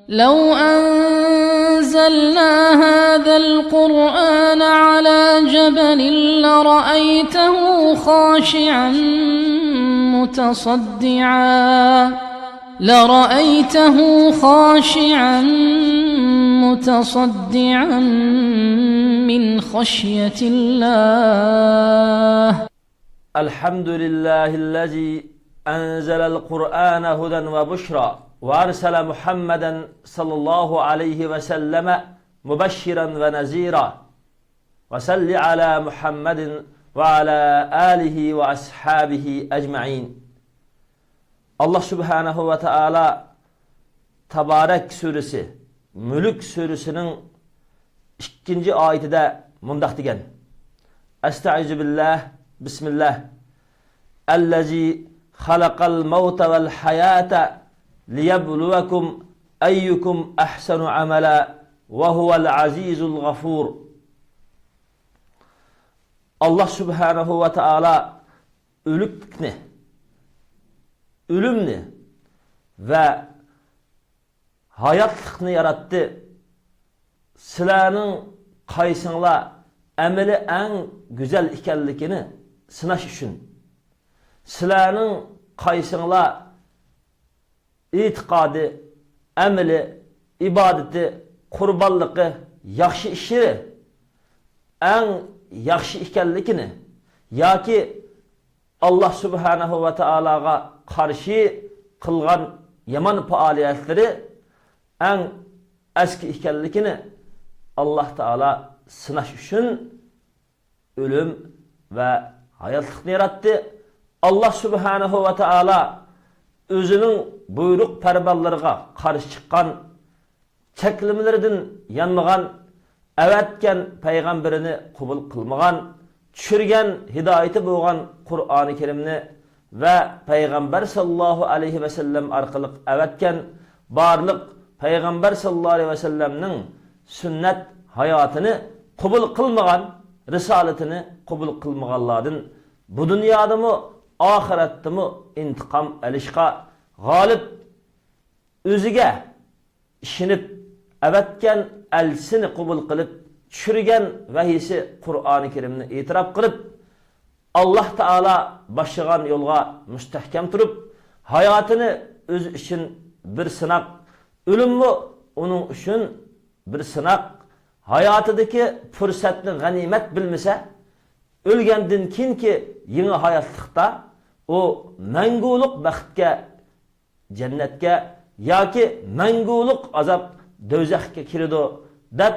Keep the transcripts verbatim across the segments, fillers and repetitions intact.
لو أنزلنا هذا القرآن على جبل لرأيته خاشعا متصدعا، لرأيته خاشعا متصدعا من خشية الله. الحمد لله الذي أنزل القرآن هدى وبشرى وأرسل محمدا صلى الله عليه وسلم مبشرا ونذيرا. وصل على محمد وعلى آله وأصحابه أجمعين. ئاللاھ سۇبھانەھۇ ۋە تائالا تابارەك سۈرىسى، مۈلۈك سۈرىسىنىڭ ئىككىنچى ئايىتىدە مۇنداق دېگەن: أستعيذ بالله، بسم الله. الذي خلق الموت والحياة ليبلوكم أيكم أحسن عملا وهو العزيز الغفور. ئاللاھ سۇبھانەھۇ ۋە تائالا ئۆلۈكلۈكنى، ئۆلۈمنى ۋە ھاياتلىقنى ياراتتى. سىلەرنىڭ قايسىڭلار ئەمىلى ئەڭ گۈزەل ئىكەنلىكىنى سىناش ئۈچۈن. سىلەرنىڭ قايسىڭلار ئېتىقادى، ئەمىلى، ئىبادىتى، قۇربانلىقى، ياخشى ئىشلىرى ئەڭ ياخشى ئىكەنلىكىنى ياكى ئاللاھ سۇبھانەھۇ ۋە تائالاغا قارشى قىلغان يامان پائالىيەتلىرى ئەڭ ئەسكى ئىكەنلىكىنى ئاللاھ تائالا سىناش ئۈچۈن ئۆلۈم ۋە ھاياتلىقنى ياراتتى. ئاللاھ سۇبھانەھۇ ۋە تائالا ئۆزىنىڭ بۇيرۇق پەرمانلىرىغا قارشى چىققان، چەكلىمىلىرىدىن يانمىغان، ئەۋەتكەن پەيغەمبىرىنى قوبۇل قىلمىغان، چۈشۈرگەن ھىدايىتى بولغان قۇرئانى كەرىمنى ۋە پەيغەمبەر ساللاللاھۇ ئەلەيھى ۋەسەللەم ئارقىلىق ئەۋەتكەن بارلىق پەيغەمبەر ساللاللاھۇ ئەلەيھى ۋەسەللەمنىڭ سۈننەت ھاياتىنى قوبۇل قىلمىغان، رىسالىتىنى قوبۇل قىلمىغانلاردىن بۇ دۇنيادىمۇ، ئاخىرەتتىمۇ ئىنتىقام ئېلىشقا، غالىب ئۆزىگە ئىشىنىپ، ئەۋەتكەن ئەلچىسىنى قوبۇل قىلىپ، چۈشۈرگەن ۋەھىيسى قۇرئانى كەرىمنى ئېتىراپ قىلىپ، ئاللاھ تائالا باشلىغان يولغا مۇستەھكەم تۇرۇپ، ھاياتىنى ئۆزى ئۈچۈن بىر سىناق، ئۆلۈممۇ ئۇنىڭ ئۈچۈن بىر سىناق، ھاياتىدىكى پۇرسەتنى غەنىيمەت بىلمىسە، ئۆلگەندىن كېيىنكى يېڭى ھاياتلىقتا ئۇ مەڭگۈلۈك بەختكە، جەننەتكە ياكى مەڭگۈلۈك ئازاب دوزاخقا كىرىدۇ دەپ،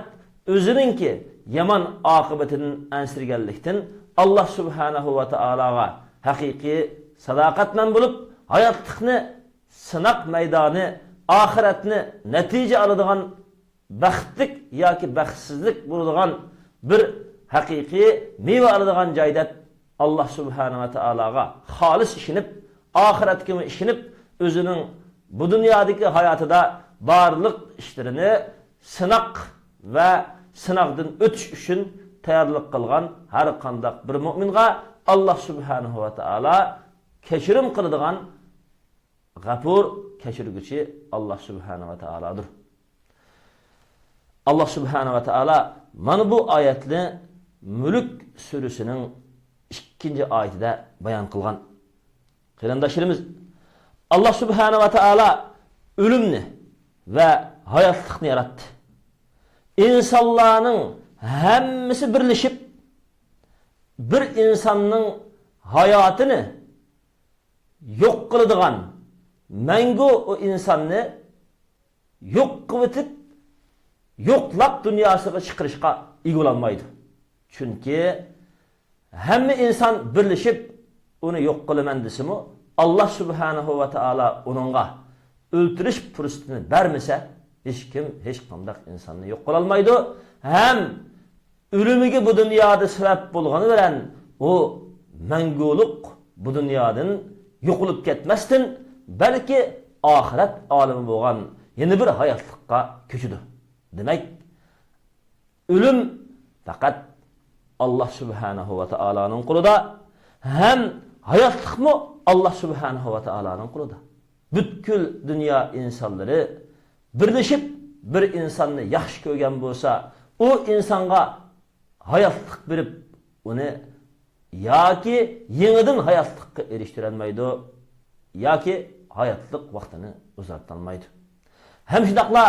ئۆزىنىڭكى يامان ئاقىۋىتىدىن ئەنسىرىگەنلىكتىن، ئاللاھ سۇبھانەھۇ ۋە تائالاغا ھەقىقىي ساداقەتمەن بولۇپ، ھاياتلىقنى سىناق مەيدانى، ئاخىرەتنى نەتىجە ئالىدىغان بەختلىك ياكى بەختسىزلىك بولىدىغان بىر ھەقىقىي مېۋە ئالىدىغان جاي دەپ، ئاللاھ سۇبھانەھۇ ۋە تائالاغا خالىس ئىشىنىپ، ئاخىرەتكىمۇ ئىشىنىپ، ئۆزىنىڭ بۇ دۇنيادىكى ھاياتىدا بارلىق ئىشلىرىنى سىناق ۋە سىناقتىن ئۆتۈش ئۈچۈن تەييارلىق قىلغان ھەر قانداق بىر مۆمىنغا ئاللاھ سۇبھانەھۇ ۋە تائالا كەچۈرۈم قىلىدىغان غەپۇر، كەچۈرگۈچى ئاللاھ سۇبھانەھۇ ۋە تائالادۇر. ئاللاھ سۇبھانەھۇ ۋە تائالا مانا بۇ ئايەتنى مۈلۈك سۈرىسىنىڭ ئىككىنچى ئايىتىدە بايان قىلغان. قېرىنداشلىرىمىز، ئاللاھ سۇبھانەھۇ ۋە تائالا ئۆلۈمنى ۋە ھاياتلىقنى ياراتتى. ئىنسانلارنىڭ ھەممىسى بىرلىشىپ، بىر ئىنساننىڭ ھاياتىنى يوق قىلىدىغان، مەڭگۈ ئۇ ئىنساننى يوق قىلىۋېتىپ، يوقلاپ دۇنياسىغا چىقىرىشقا ئىگە بولالمايدۇ. چۈنكى ھەممە ئىنسان بىرلىشىپ ئۇنى يوق قىلىمەن دېسىمۇ، ئاللاھ سۇبھانەھۇ ۋە تائالا ئۇنىڭغا ئۆلتۈرۈش پۇرسىتىنى بەرمىسە، ھېچكىم ھېچقانداق ئىنساننى يوق قىلالمايدۇ. ھەم ئۆلۈمىگە بۇ دۇنيادا سەۋەب بولغىنى بىلەن ئۇ مەڭگۈلۈك بۇ دۇنيادىن يوقىلىپ كەتمەستىن، بەلكى ئاخىرەت ئالىمى بولغان يەنە بىر ھاياتلىققا كۆچىدۇ. دېمەك، ئۆلۈم پەقەت ئاللاھ سۇبھانەھۇ ۋە تائالانىڭ قولىدا، ھەم ھاياتلىقمۇ ئاللاھ سۇبھانەھۇ ۋە تائالانىڭ قولىدا. پۈتكۈل دۇنيا ئىنسانلىرى بىرلىشىپ بىر ئىنساننى ياخشى كۆرگەن بولسا، ئۇ ئىنسانغا ھاياتلىق بېرىپ، ئۇنى ياكى يېڭىدىن ھاياتلىققا ئېرىشتۈرەلمەيدۇ، ياكى ھاياتلىق ۋاقتىنى ئۇزارتالمايدۇ. ھەم شۇنداقلا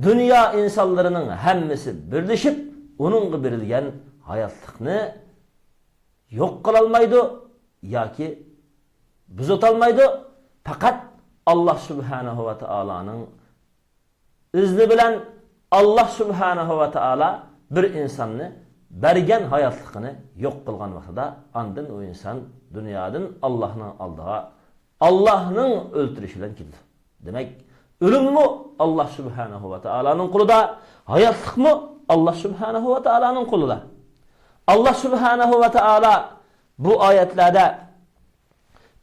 دۇنيا ئىنسانلىرىنىڭ ھەممىسى بىرلىشىپ ئۇنىڭغا بېرىلگەن ھاياتلىقنى يوق قىلالمايدۇ ياكى بۇزۇتالمايدۇ. پەقەت ئاللاھ سۇبھانەھۇ ۋە تائالانىڭ ئىزنى بىلەن ئاللاھ سۇبھانەھۇ ۋە تائالا بىر ئىنساننى بەرگەن ھاياتلىقىنى يوق قىلغان ۋاقتىدا، ئاندىن ئۇ ئىنسان دۇنيادىن ئاللاھنىڭ ئالدىغا ئاللاھنىڭ ئۆلتۈرۈشى بىلەن كېتىدۇ. دېمەك، ئۆلۈممۇ ئاللاھ سۇبھانەھۇ ۋە تائالانىڭ قولىدا، ھاياتلىقمۇ ئاللاھ سۇبھانەھۇ ۋە تائالانىڭ قولىدا. ئاللاھ سۇبھانەھۇ ۋە تائالا بۇ ئايەتلەردە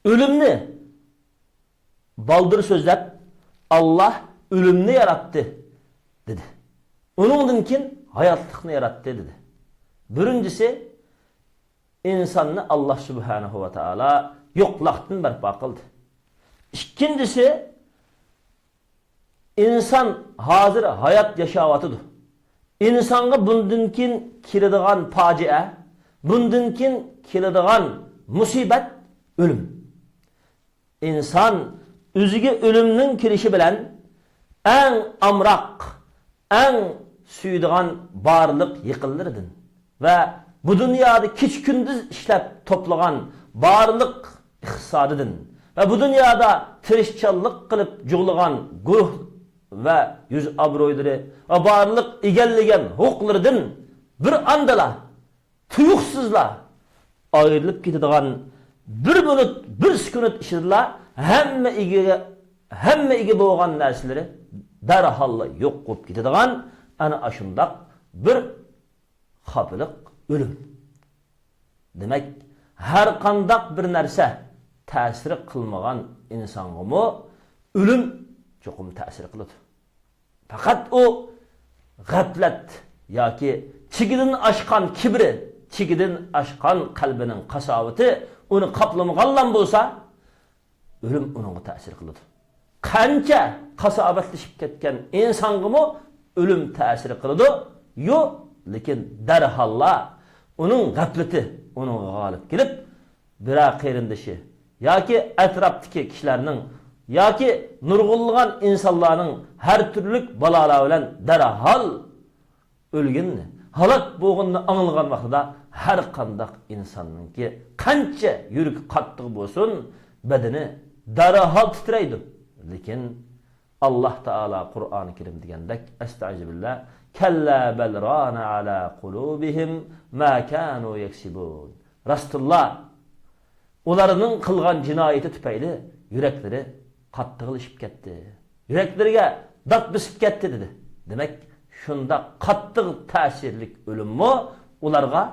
ئۆلۈمنى بالدۇر سۆزلەپ، «ئاللاھ ئۆلۈمنى ياراتتى» دېدى. ئۇنىڭدىن كېيىن ھاياتلىقنى ياراتتى دېدى. بىرىنچىسى، ئىنساننى ئاللاھ سۇبھانەھۇ ۋە تائالا يوقلۇقتىن بەرپا قىلدى. ئىككىنچىسى، ئىنسان ھازىر ھايات ياشاۋاتىدۇ. ئىنسانغا بۇندىن كېيىن كېلىدىغان پاجىئە، بۇندىن كېيىن كېلىدىغان مۇسىبەت ئۆلۈم. ئىنسان ئۆزىگە ئۆلۈمنىڭ كېلىشى بىلەن ئەڭ ئامراق، ئەڭ سۆيىدىغان بارلىق يېقىنلىرىدىن ۋە بۇ دۇنيادا كېچە-كۈندۈز ئىشلەپ توپلىغان بارلىق ئىقتىسادىدىن ۋە بۇ دۇنيادا تىرىشچانلىق قىلىپ جۇغلىغان گۇرۇھ ۋە يۈز ئابرۇيلىرى ۋە بارلىق ئىگىلىگەن ھوقۇقلىرىدىن بىر ئاندىلا تۇيۇقسىزلا ئايرىلىپ كېتىدىغان، بىر مىنۇت، بىر سېكۇنت ئىچىدىلا ھەممە ئىگە، ھەممە ئىگە بولغان نەرسىلىرى دەرھاللا يوق بولۇپ كېتىدىغان ئەنە ئاشۇنداق بىر خاپىلىق ئۆلۈم. دېمەك، ھەر قانداق بىر نەرسە تەسىر قىلمىغان ئىنسانغىمۇ ئۆلۈم چوقۇم تەسىر قىلىدۇ. پەقەت ئۇ غەپلەت ياكى چېكىدىن ئاشقان كىبرى، چېكىدىن ئاشقان قەلبىنىڭ قاساۋىتى ئۇنى قاپلىمىغانلا بولسا، ئۆلۈم ئۇنىڭغا تەسىر قىلىدۇ. قانچە قاساۋەتلىشىپ كەتكەن ئىنسانغىمۇ ئۆلۈم تەسىر قىلىدۇ، يو، لېكىن دەرھاللا ئۇنىڭ غەپلىتى ئۇنىڭغا غالىب كېلىپ، بىرەر قېرىندىشى ياكى ئەتراپتىكى كىشىلەرنىڭ ياكى نۇرغۇنلىغان ئىنسانلارنىڭ ھەر تۈرلۈك بالالار بىلەن دەرھال ئۆلگىنىنى، ھالاك بولغىنىنى ئاڭلىغان ۋاقتىدا ھەر قانداق ئىنساننىڭكى قانچە يۈرىكى قاتتىق بولسۇن، بەدىنى دەرھال تىترەيدۇ. لېكىن ئاللاھ تائالا قۇرئانى كەرىم دېگەندەك، ئەستەئىزۇبىللا، كەللا بەل رانە ئەلا قۇلۇبىھىم ما كانۇ يەكسىبۇن. راستىنلا، ئۇلارنىڭ قىلغان جىنايىتى تۈپەيلى يۈرەكلىرى قاتتىقلىشىپ كەتتى. يۈرەكلىرىگە دات بېسىپ كەتتى، دېدى. دېمەك، شۇنداق قاتتىق تەسىرلىك ئۆلۈممۇ ئۇلارغا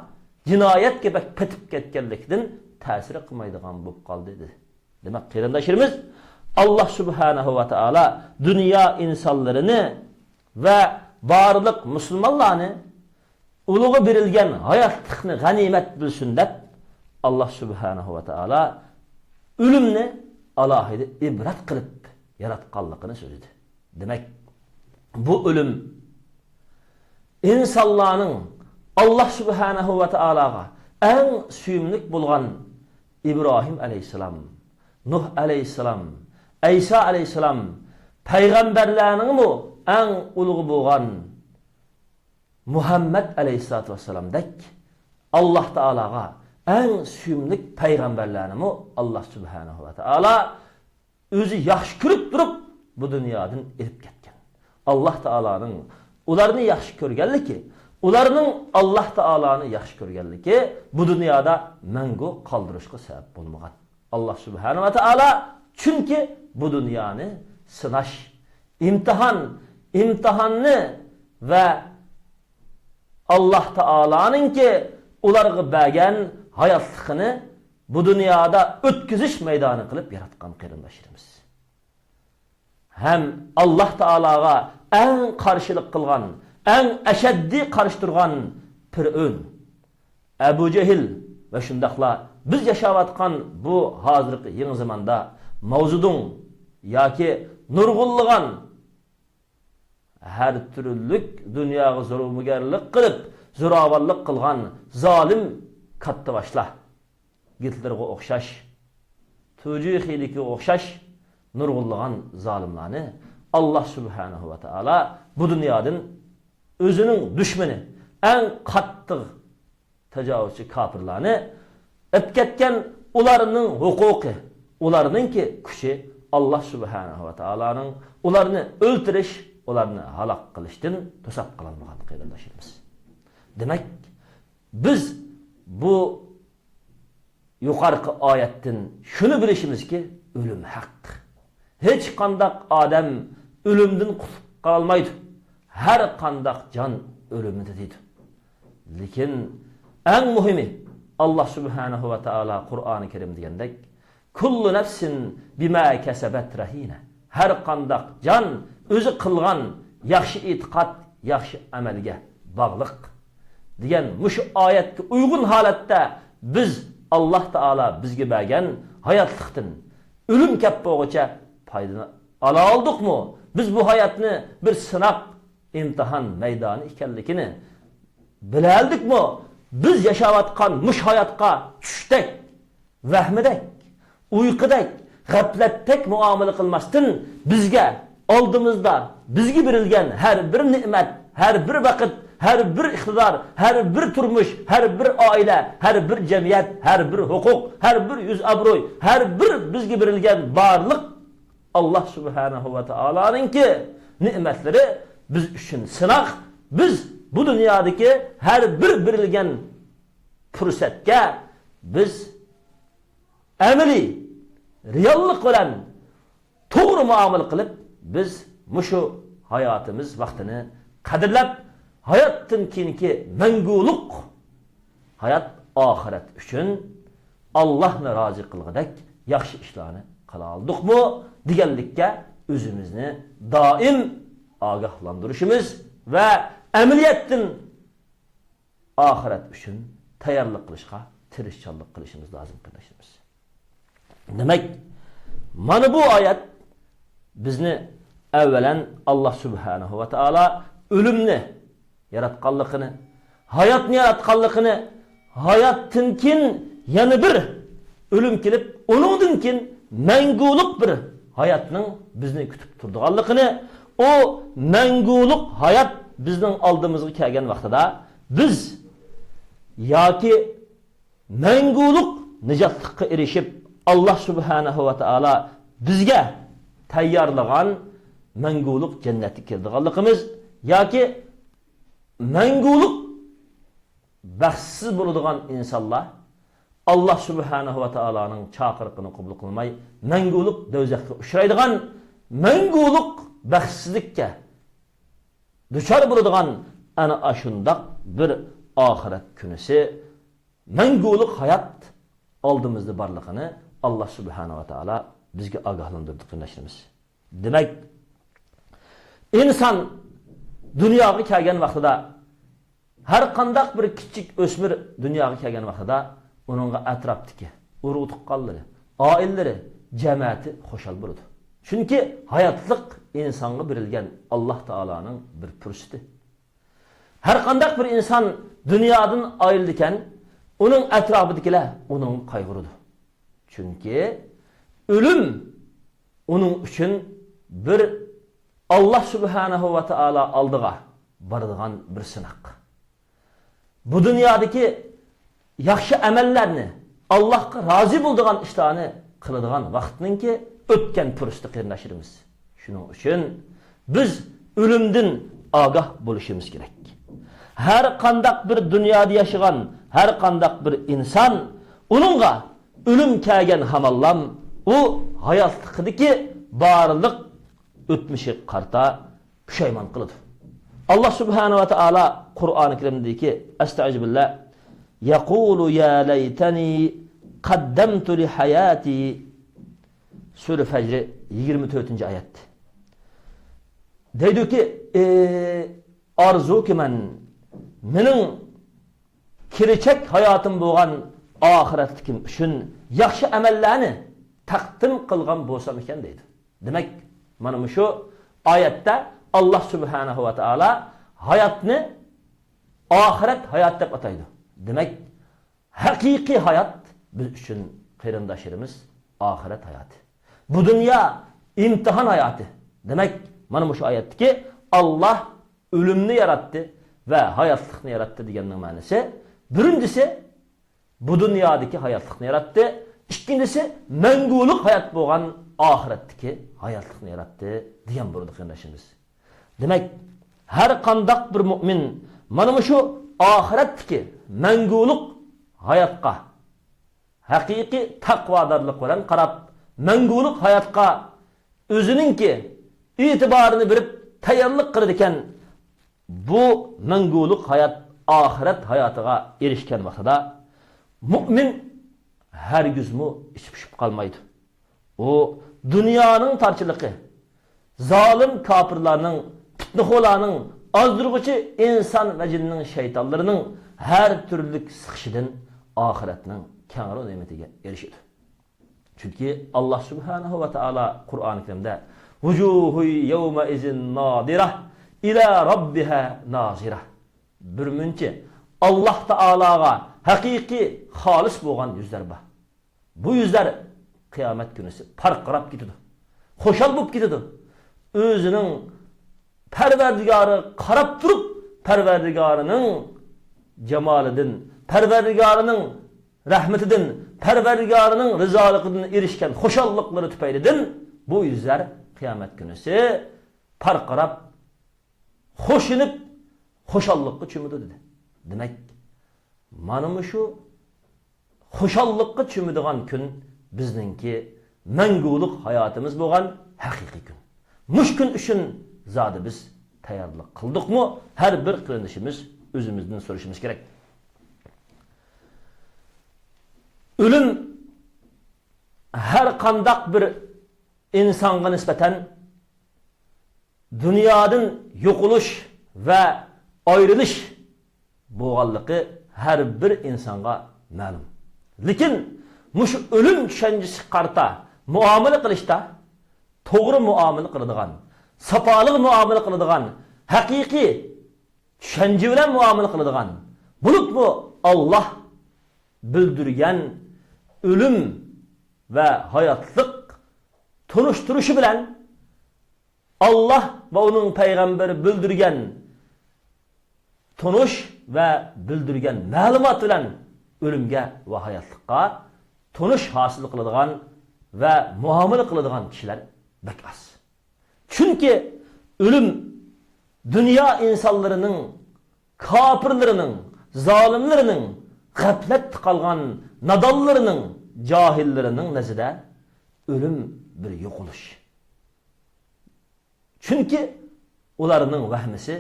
جىنايەتكە بەك پېتىپ كەتكەنلىكتىن تەسىر قىلمايدىغان بولۇپ قالدى، دېدى. دېمەك، قېرىنداشلىرىمىز، ئاللاھ سۇبھانەھۇ ۋە تائالا دۇنيا ئىنسانلىرىنى ۋە بارلىق مۇسۇلمانلارنى ئۇلىغا بېرىلگەن ھاياتلىقنى غەنىيمەت بىلسۇن دەپ، ئاللاھ سۇبھانەھۇ ۋە تائالا ئۆلۈمنى ئالاھىدە ئىبرەت قىلىپ ياراتقانلىقىنى سۆزلىدى. دېمەك، بۇ ئۆلۈم ئىنسانلارنىڭ ئاللاھ سۇبھانەھۇ ۋە تائالاغا ئەڭ سۆيۈملۈك بولغان ئىبراھىم ئەلەيھىسسالام، نۇھ ئەلەيھىسسالام، ئەيسا ئەلەيھىسسالام پەيغەمبەرلەرنىڭمۇ ئەڭ ئۇلۇغى بولغان مۇھەممەد ئەلەيھىسسالاتۇ ۋەسسالامدەك ئاللاھ تائالاغا ئەڭ سۆيۈملۈك پەيغەمبەرلەرنىمۇ ئاللاھ سۇبھانەھۇ ۋە تائالا ئۆزى ياخشى كۆرۈپ تۇرۇپ بۇ دۇنيادىن ئېلىپ كەتكەن. ئاللاھ تائالانىڭ ئۇلارنى ياخشى كۆرگەنلىكى، ئۇلارنىڭ ئاللاھ تائالانى ياخشى كۆرگەنلىكى بۇ دۇنيادا مەڭگۈ قالدۇرۇشقا سەۋەب بولمىغان. ئاللاھ سۇبھانەھۇ ۋە تائالا چۈنكى بۇ دۇنيانى سىناش، ئىمتىھان، ئىمتىھاننى ۋە ئاللاھ تائالانىڭكى ئۇلارغا بەرگەن ھاياتلىقىنى بۇ دۇنيادا ئۆتكۈزۈش مەيدانى قىلىپ ياراتقان، قېرىنداشلىرىمىز. ھەم ئاللاھ تائالاغا ئەڭ قارشىلىق قىلغان، ئەڭ ئەشەددىي قارشى تۇرغان پىرئۆن، ئەبۇ جەھىل ۋە شۇنداقلا بىز ياشاۋاتقان بۇ ھازىرقى يېڭى زاماندا ماۋزېدۇڭ ياكى نۇرغۇنلىغان ھەر تۈرلۈك دۇنياغا زوراۋانلىق قىلىپ، زوراۋانلىق قىلغان زالىم كاتتىباشلار، گىتلېرغا ئوخشاش، تۇجى خىلىكىگە ئوخشاش نۇرغۇنلىغان زالىملارنى ئاللا سۇبھانەھۇ ۋە تائالا بۇ دۇنيادىن ئۆزىنىڭ دۈشمىنى، ئەڭ قاتتىق تاجاۋۇزچى كاپىرلارنى ئېلىپ كەتكەن. ئۇلارنىڭ ھوقۇقى، ئۇلارنىڭكى كۈچى ئاللا سۇبھانەھۇ ۋە تائالانىڭ ئۇلارنى ئۆلتۈرۈش، ئۇلارنى ھالاك قىلىشتىن توساپ قالالمىغان، قېرىنداشلىرىمىز. دېمەك، بىز بۇ يۇقارقى ئايەتتىن شۇنى بىلىشىمىزكى، ئۆلۈم ھەق. ھېچقانداق ئادەم ئۆلۈمدىن قۇتۇلۇپ قالالمايدۇ. ھەر قانداق جان ئۆلۈمنى تېتىيدۇ. لېكىن ئەڭ مۇھىمى، ئاللا سۇبھانەھۇ ۋە تائالا قۇرئانى كەرىمدە دېگەندەك، كۇللۇ نەفسىن بىما كەسەبەت رەھىنە. ھەر قانداق جان ئۆزى قىلغان ياخشى ئېتىقاد، ياخشى ئەمەلگە باغلىق، دېگەن مۇشۇ ئايەتكە ئۇيغۇن ھالەتتە بىز ئاللا تائالا بىزگە بەرگەن ھاياتلىقتىن، ئۆلۈم كەپ بولغۇچە پايدىنى ئالالدۇقمۇ؟ بىز بۇ ھاياتنى بىر سىناق، ئىمتىھان مەيدانى ئىكەنلىكىنى بىلەلدۇقمۇ؟ بىز ياشاۋاتقان مۇشۇ ھاياتقا چۈشتەك، ۋەھمىدەك، ئۇيقۇدەك، غەپلەتتەك مۇئامىلە قىلماستىن، بىزگە، ئالدىمىزدا بىزگە بېرىلگەن ھەر بىر نېمەت، ھەر بىر ۋاقىت، ھەر بىر ئىقتىدار، ھەر بىر تۇرمۇش، ھەر بىر ئائىلە، ھەر بىر جەمئىيەت، ھەر بىر ھوقۇق، ھەر بىر يۈز ئابرۇي، ھەر بىر بىزگە بېرىلگەن بارلىق ئاللا سۇبھانەھۇ ۋە تائالانىڭكى نېمەتلىرى بىز ئۈچۈن سىناق. بىز بۇ دۇنيادىكى ھەر بىر بېرىلگەن پۇرسەتكە بىز ئەمەلىي، رېئاللىق بىلەن توغرا مۇئامىلە قىلىپ، بىز مۇشۇ ھاياتىمىز ۋاقتىنى قەدىرلەپ، ھاياتتىن كېيىنكى مەڭگۈلۈك ھايات ئاخىرەت ئۈچۈن ئاللانى رازى قىلغۇدەك ياخشى ئىشلارنى قىلالدۇقمۇ دېگەنلىككە ئۆزىمىزنى دائىم ئاگاھلاندۇرۇشىمىز ۋە ئەمەلىيەتتىن ئاخىرەت ئۈچۈن تەييارلىق قىلىشقا تىرىشچانلىق قىلىشىمىز لازىم، قېرىنداشلىرىمىز. دېمەك، مانا بۇ ئايەت بىزنى ئەۋۋەلەن ئاللا سۇبھانەھۇ ۋە تائالا ئۆلۈمنى ياراتقانلىقىنى، ھاياتنى ياراتقانلىقىنى، ھاياتتىن كېيىن يەنە بىر ئۆلۈم كېلىپ، ئۇنىڭدىن كېيىن مەڭگۈلۈك بىر ھاياتنىڭ بىزنى كۈتۈپ تۇرىدىغانلىقىنى، ئۇ مەڭگۈلۈك ھايات بىزنىڭ ئالدىمىزغا كەلگەن ۋاقتىدا، بىز ياكى مەڭگۈلۈك نىجاتلىققا ئېرىشىپ، ئاللا سۇبھانەھۇ ۋە تائالا بىزگە تەييارلىغان مەڭگۈلۈك جەننەتكە كىرىدىغانلىقىمىز ياكى مەڭگۈلۈك بەختسىز بولىدىغان ئىنسانلار ئاللا سۇبھانەھۇ ۋە تائالانىڭ چاقىرىقىنى قوبۇل قىلماي، مەڭگۈلۈك دوزاخقا ئۇچرايدىغان، مەڭگۈلۈك بەختسىزلىككە دۇچار بولىدىغان ئەنە ئاشۇنداق بىر ئاخىرەت كۈنىسى، مەڭگۈلۈك ھايات ئالدىمىزدا بارلىقىنى ئاللا سۇبھانەھۇ ۋە تائالا بىزگە ئاگاھلاندۇردى، قېرىنداشلىرىمىز. دېمەك، ئىنسان دۇنياغا كەلگەن ۋاقتىدا، ھەر قانداق بىر كىچىك ئۆسمۈر دۇنياغا كەلگەن ۋاقتىدا، ئۇنىڭغا ئەتراپتىكى ئۇرۇق-تۇغقانلىرى، ئائىلىلىرى، جەمەتى خۇشال بولىدۇ. چۈنكى ھاياتلىق ئىنسانغا بېرىلگەن ئاللا تائالانىڭ بىر پۇرسىتى. ھەر قانداق بىر ئىنسان دۇنيادىن ئايرىلىدىكەن، ئۇنىڭ ئەتراپىدىكىلەر ئۇنىڭغا قايغۇرىدۇ. چۈنكى ئۆلۈم ئۇنىڭ ئۈچۈن بىر ئاللا سۇبھانەھۇ ۋە تائالا ئالدىغا بارىدىغان بىر سىناق. بۇ دۇنيادىكى ياخشى ئەمەللەرنى، ئاللاھقا رازى بولىدىغان ئىشلارنى قىلىدىغان ۋاقىتنىڭكى ئۆتكەن پۇرسىتى، قېرىنداشلىرىمىز. شۇنىڭ ئۈچۈن بىز ئۆلۈمدىن ئاگاھ بولۇشىمىز كېرەك. ھەر قانداق بىر دۇنيادا ياشىغان، ھەر قانداق بىر ئىنسان، ئۇنىڭغا ئۆلۈم كەلگەن ھامانلام ئۇ ھاياتلىقىدىكى بارلىق ئۆتمۈشىگە قارىتا پۇشايمان قىلىدۇ. ئاللا سۇبھانەھۇ ۋە تائالا قۇرئانى كەرىمدىكى، ئەستەئىزۇبىللا، يەقۇلۇ يا لەيتەنى قەددەمتۇ لىھاياتى، سۈرە فەجر، يىگىرمە تۆتىنچى ئايەت. دەيدۇكى، ئى، ئارزۇكى مەن، مېنىڭ كېلىچەك ھاياتىم بولغان ئاخىرەتلىكىم ئۈچۈن ياخشى ئەمەللەرنى تەقدىم قىلغان بولسام ئىكەن، دەيدۇ. دېمەك، مانا مۇشۇ ئايەتتە ئاللاھ سۇبھانەھۇ ۋە تائالا ھاياتنى ئاخىرەت ھاياتى دەپ ئاتايدۇ. دېمەك، ھەقىقىي ھايات بىز ئۈچۈن، قېرىنداشلىرىمىز، ئاخىرەت ھاياتى. بۇ دۇنيا ئىمتىھان ھاياتى. دېمەك، مانا مۇشۇ ئايەتتىكى ئاللاھ ئۆلۈمنى ياراتتى ۋە ھاياتلىقنى ياراتتى دېگەننىڭ مەنىسى، بىرىنچىسى، بۇ دۇنيادىكى ھاياتلىقنى ياراتتى. ئىككىنچىسى، مەڭگۈلۈك ھايات بولغان ئاخىرەتتىكى ھاياتلىقنى ياراتتى دېگەن بولىدۇ، قېرىنداشلىرىمىز. دېمەك، ھەر قانداق بىر مۇئمىن مانا مۇشۇ ئاخىرەتتىكى مەڭگۈلۈك ھاياتقا ھەقىقىي تەقۋادارلىق بىلەن قاراپ، مەڭگۈلۈك ھاياتقا ئۆزىنىڭكى ئېتىبارىنى بېرىپ تەييارلىق قىلىدىكەن. بۇ مەڭگۈلۈك ھايات ئاخىرەت ھاياتىغا ئېرىشكەن ۋاقتىدا مۇئمىن ھەرگىزمۇ ئىچى پۇشۇپ قالمايدۇ. ئۇ دۇنيانىڭ تارچىلىقى، زالىم كاپىرلارنىڭ، پىتنىخورلارنىڭ، ئازدۇرغۇچى ئىنسان ۋە جىننىڭ، شەيتانلىرىنىڭ ھەر تۈرلۈك سىقىشىدىن ئاخىرەتنىڭ كەڭرى نېمىتىگە ئېرىشىدۇ. چۈنكى ئاللاھ سۇبھانەھۇ ۋە تائالا قۇرئانى كەرىمدە، «ۋۇجۇھۇ يەۋمەئىزىن نادىرە، ئىلە رەببىھا نازىرە.» بىر مۇنچە ئاللاھ تائالاغا ھەقىقىي خالىس بولغان يۈزلەر بار. بۇ يۈزلەر قىيامەت كۈنىسى پارقىراپ كېتىدۇ، خۇشال بولۇپ كېتىدۇ. ئۆزىنىڭ پەرۋەردىگارىغا قاراپ تۇرۇپ، پەرۋەردىگارىنىڭ جامالىدىن، پەرۋەردىگارىنىڭ رەھمىتىدىن، پەرۋەردىگارىنىڭ رىزالىقىدىن ئېرىشكەن خۇشاللىقلىرى تۈپەيلىدىن بۇ يۈزلەر قىيامەت كۈنىسى پارقىراپ، خۇشلىنىپ، خۇشاللىققا چۆمىدۇ، دېدى. دېمەك، مانا مۇشۇ خۇشاللىققا چۆمىدىغان كۈن بىزنىڭكى مەڭگۈلۈك ھاياتىمىز بولغان ھەقىقىي كۈن. مۇشۇ كۈن ئۈچۈن زادى بىز تەييارلىق قىلدۇقمۇ؟ ھەر بىر قېرىندىشىمىز ئۆزىمىزدىن سورىشىمىز كېرەك. ئۆلۈم ھەر قانداق بىر ئىنسانغا نىسبەتەن دۇنيادىن يوقىلىش ۋە ئايرىلىش بولغانلىقى ھەر بىر ئىنسانغا مەلۇم. لېكىن مۇشۇ ئۆلۈم چۈشەنچىسىگە قارىتا مۇئامىلە قىلىشتا توغرا مۇئامىلە قىلىدىغان، ساپالىق مۇئامىلە قىلىدىغان، ھەقىقىي چۈشەنچە بىلەن مۇئامىلە قىلىدىغان، بولۇپمۇ ئاللاھ بىلدۈرگەن ئۆلۈم ۋە ھاياتلىق تونۇشتۇرۇشى بىلەن، ئاللاھ ۋە ئۇنىڭ پەيغەمبىرى بىلدۈرگەن تونۇش ۋە بىلدۈرگەن مەلۇمات بىلەن ئۆلۈمگە ۋە ھاياتلىققا تونۇش ھاسىل قىلىدىغان ۋە مۇئامىلە قىلىدىغان كىشىلەر بەك ئاز. چۈنكى ئۆلۈم دۇنيا ئىنسانلىرىنىڭ، كاپىرلىرىنىڭ، زالىملىرىنىڭ، غەپلەتتە قالغان نادانلىرىنىڭ، جاھىللىرىنىڭ نەزىرىدە ئۆلۈم بىر يوقىلىش. چۈنكى ئۇلارنىڭ ۋەھمىسى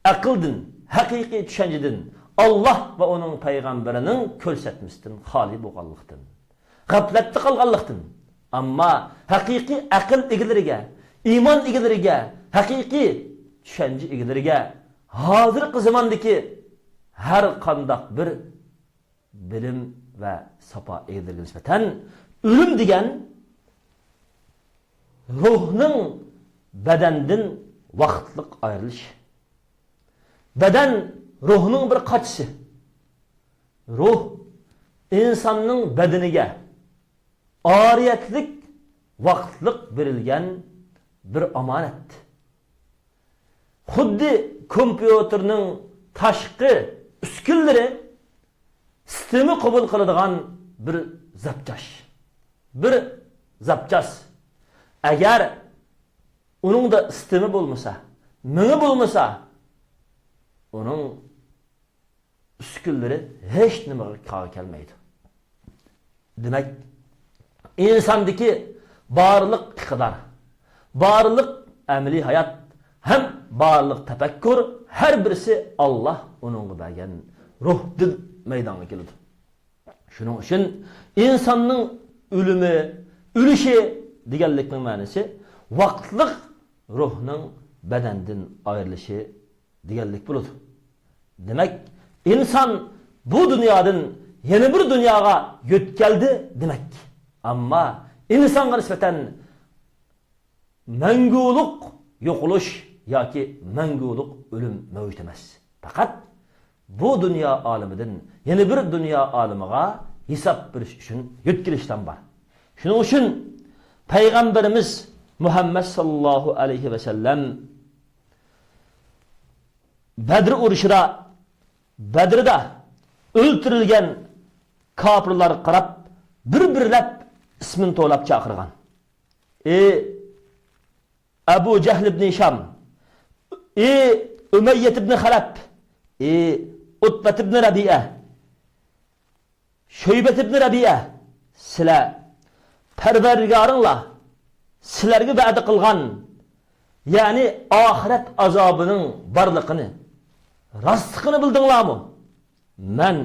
ئەقىلدىن، ھەقىقىي چۈشەنچىدىن، ئاللاھ ۋە ئۇنىڭ پەيغەمبىرىنىڭ كۆرسەتمىسىدىن خالىي بولغانلىقتىن، غەپلەتتە قالغانلىقتىن. ئەمما ھەقىقىي ئەقىل ئىگىلىرىگە، ئىمان ئىگىلىرىگە، ھەقىقىي چۈشەنچە ئىگىلىرىگە ھازىرقى زاماندىكى ھەر قانداق بىر بىلىم ۋە ساپا ئىگىلىرىگە نىسبەتەن ئۆلۈم دېگەن روھنىڭ بەدەندىن ۋاقىتلىق ئايرىلىشى. بەدەن روھنىڭ بىر قاچىسى. روھ ئىنساننىڭ بەدىنىگە ئارىيەتلىك ۋاقىتلىق بېرىلگەن بىر ئامانەت. خۇددى كومپيۇتېرنىڭ تاشقى ئۈسكۈنىلىرى سىستېما قوبۇل قىلىدىغان بىر زاپچاس. بىر زاپچاس. ئەگەر ئۇنىڭدا سىستېما بولمىسا، مېڭە بولمىسا، ئۇنىڭ ئۈسكۈنىلىرى ھېچ نېمىگە كارى كەلمەيدۇ. دېمەك، ئىنساندىكى بارلىق ئىقتىدار، بارلىق ئەمەلىي ھايات ھەم بارلىق تەپەككۇر، ھەر بىرسى ئاللاھ ئۇنىڭغا بەرگەن روھتىن مەيدانغا كېلىدۇ. شۇنىڭ ئۈچۈن ئىنساننىڭ ئۆلۈمى، ئۆلۈشى دېگەنلىكنىڭ مەنىسى ۋاقىتلىق روھنىڭ بەدەندىن ئايرىلىشى دېگەنلىك بولىدۇ. دېمەك، ئىنسان بۇ دۇنيادىن يەنە بىر دۇنياغا يۆتكەلدى دېمەك. ئەمما ئىنسانغا نىسبەتەن مەڭگۈلۈك يوقىلىش ياكى مەڭگۈلۈك ئۆلۈم مەۋجۇت ئەمەس. پەقەت بۇ دۇنيا ئالىمىدىن يەنە بىر دۇنيا ئالىمىغا ھېساب بېرىش ئۈچۈن يۆتكىلىشلار بار. شۇنىڭ ئۈچۈن پەيغەمبىرىمىز مۇھەممەد ساللاللاھۇ ئەلەيھى ۋەسەللەم بەدر ئۇرۇشىدا، بەدرىدە ئۆلتۈرۈلگەن كاپىرلارغا قاراپ بىر-بىرلەپ ئىسمىنى توۋلاپ چاقىرغان. ئى ئەبۇ جەھل ئىبنى ھىشام، ئى ئۇمەييەت ئىبنى خەلەپ، ئى ئۇتبەت ئىبنى رەبىئە، شۆيبەت ئىبنى رەبىئە، سىلەر پەرۋەردىگارىڭلار سىلەرگە ۋەدە قىلغان، يەنى ئاخىرەت ئازابىنىڭ بارلىقىنى، راستلىقىنى بىلدىڭلارمۇ؟ مەن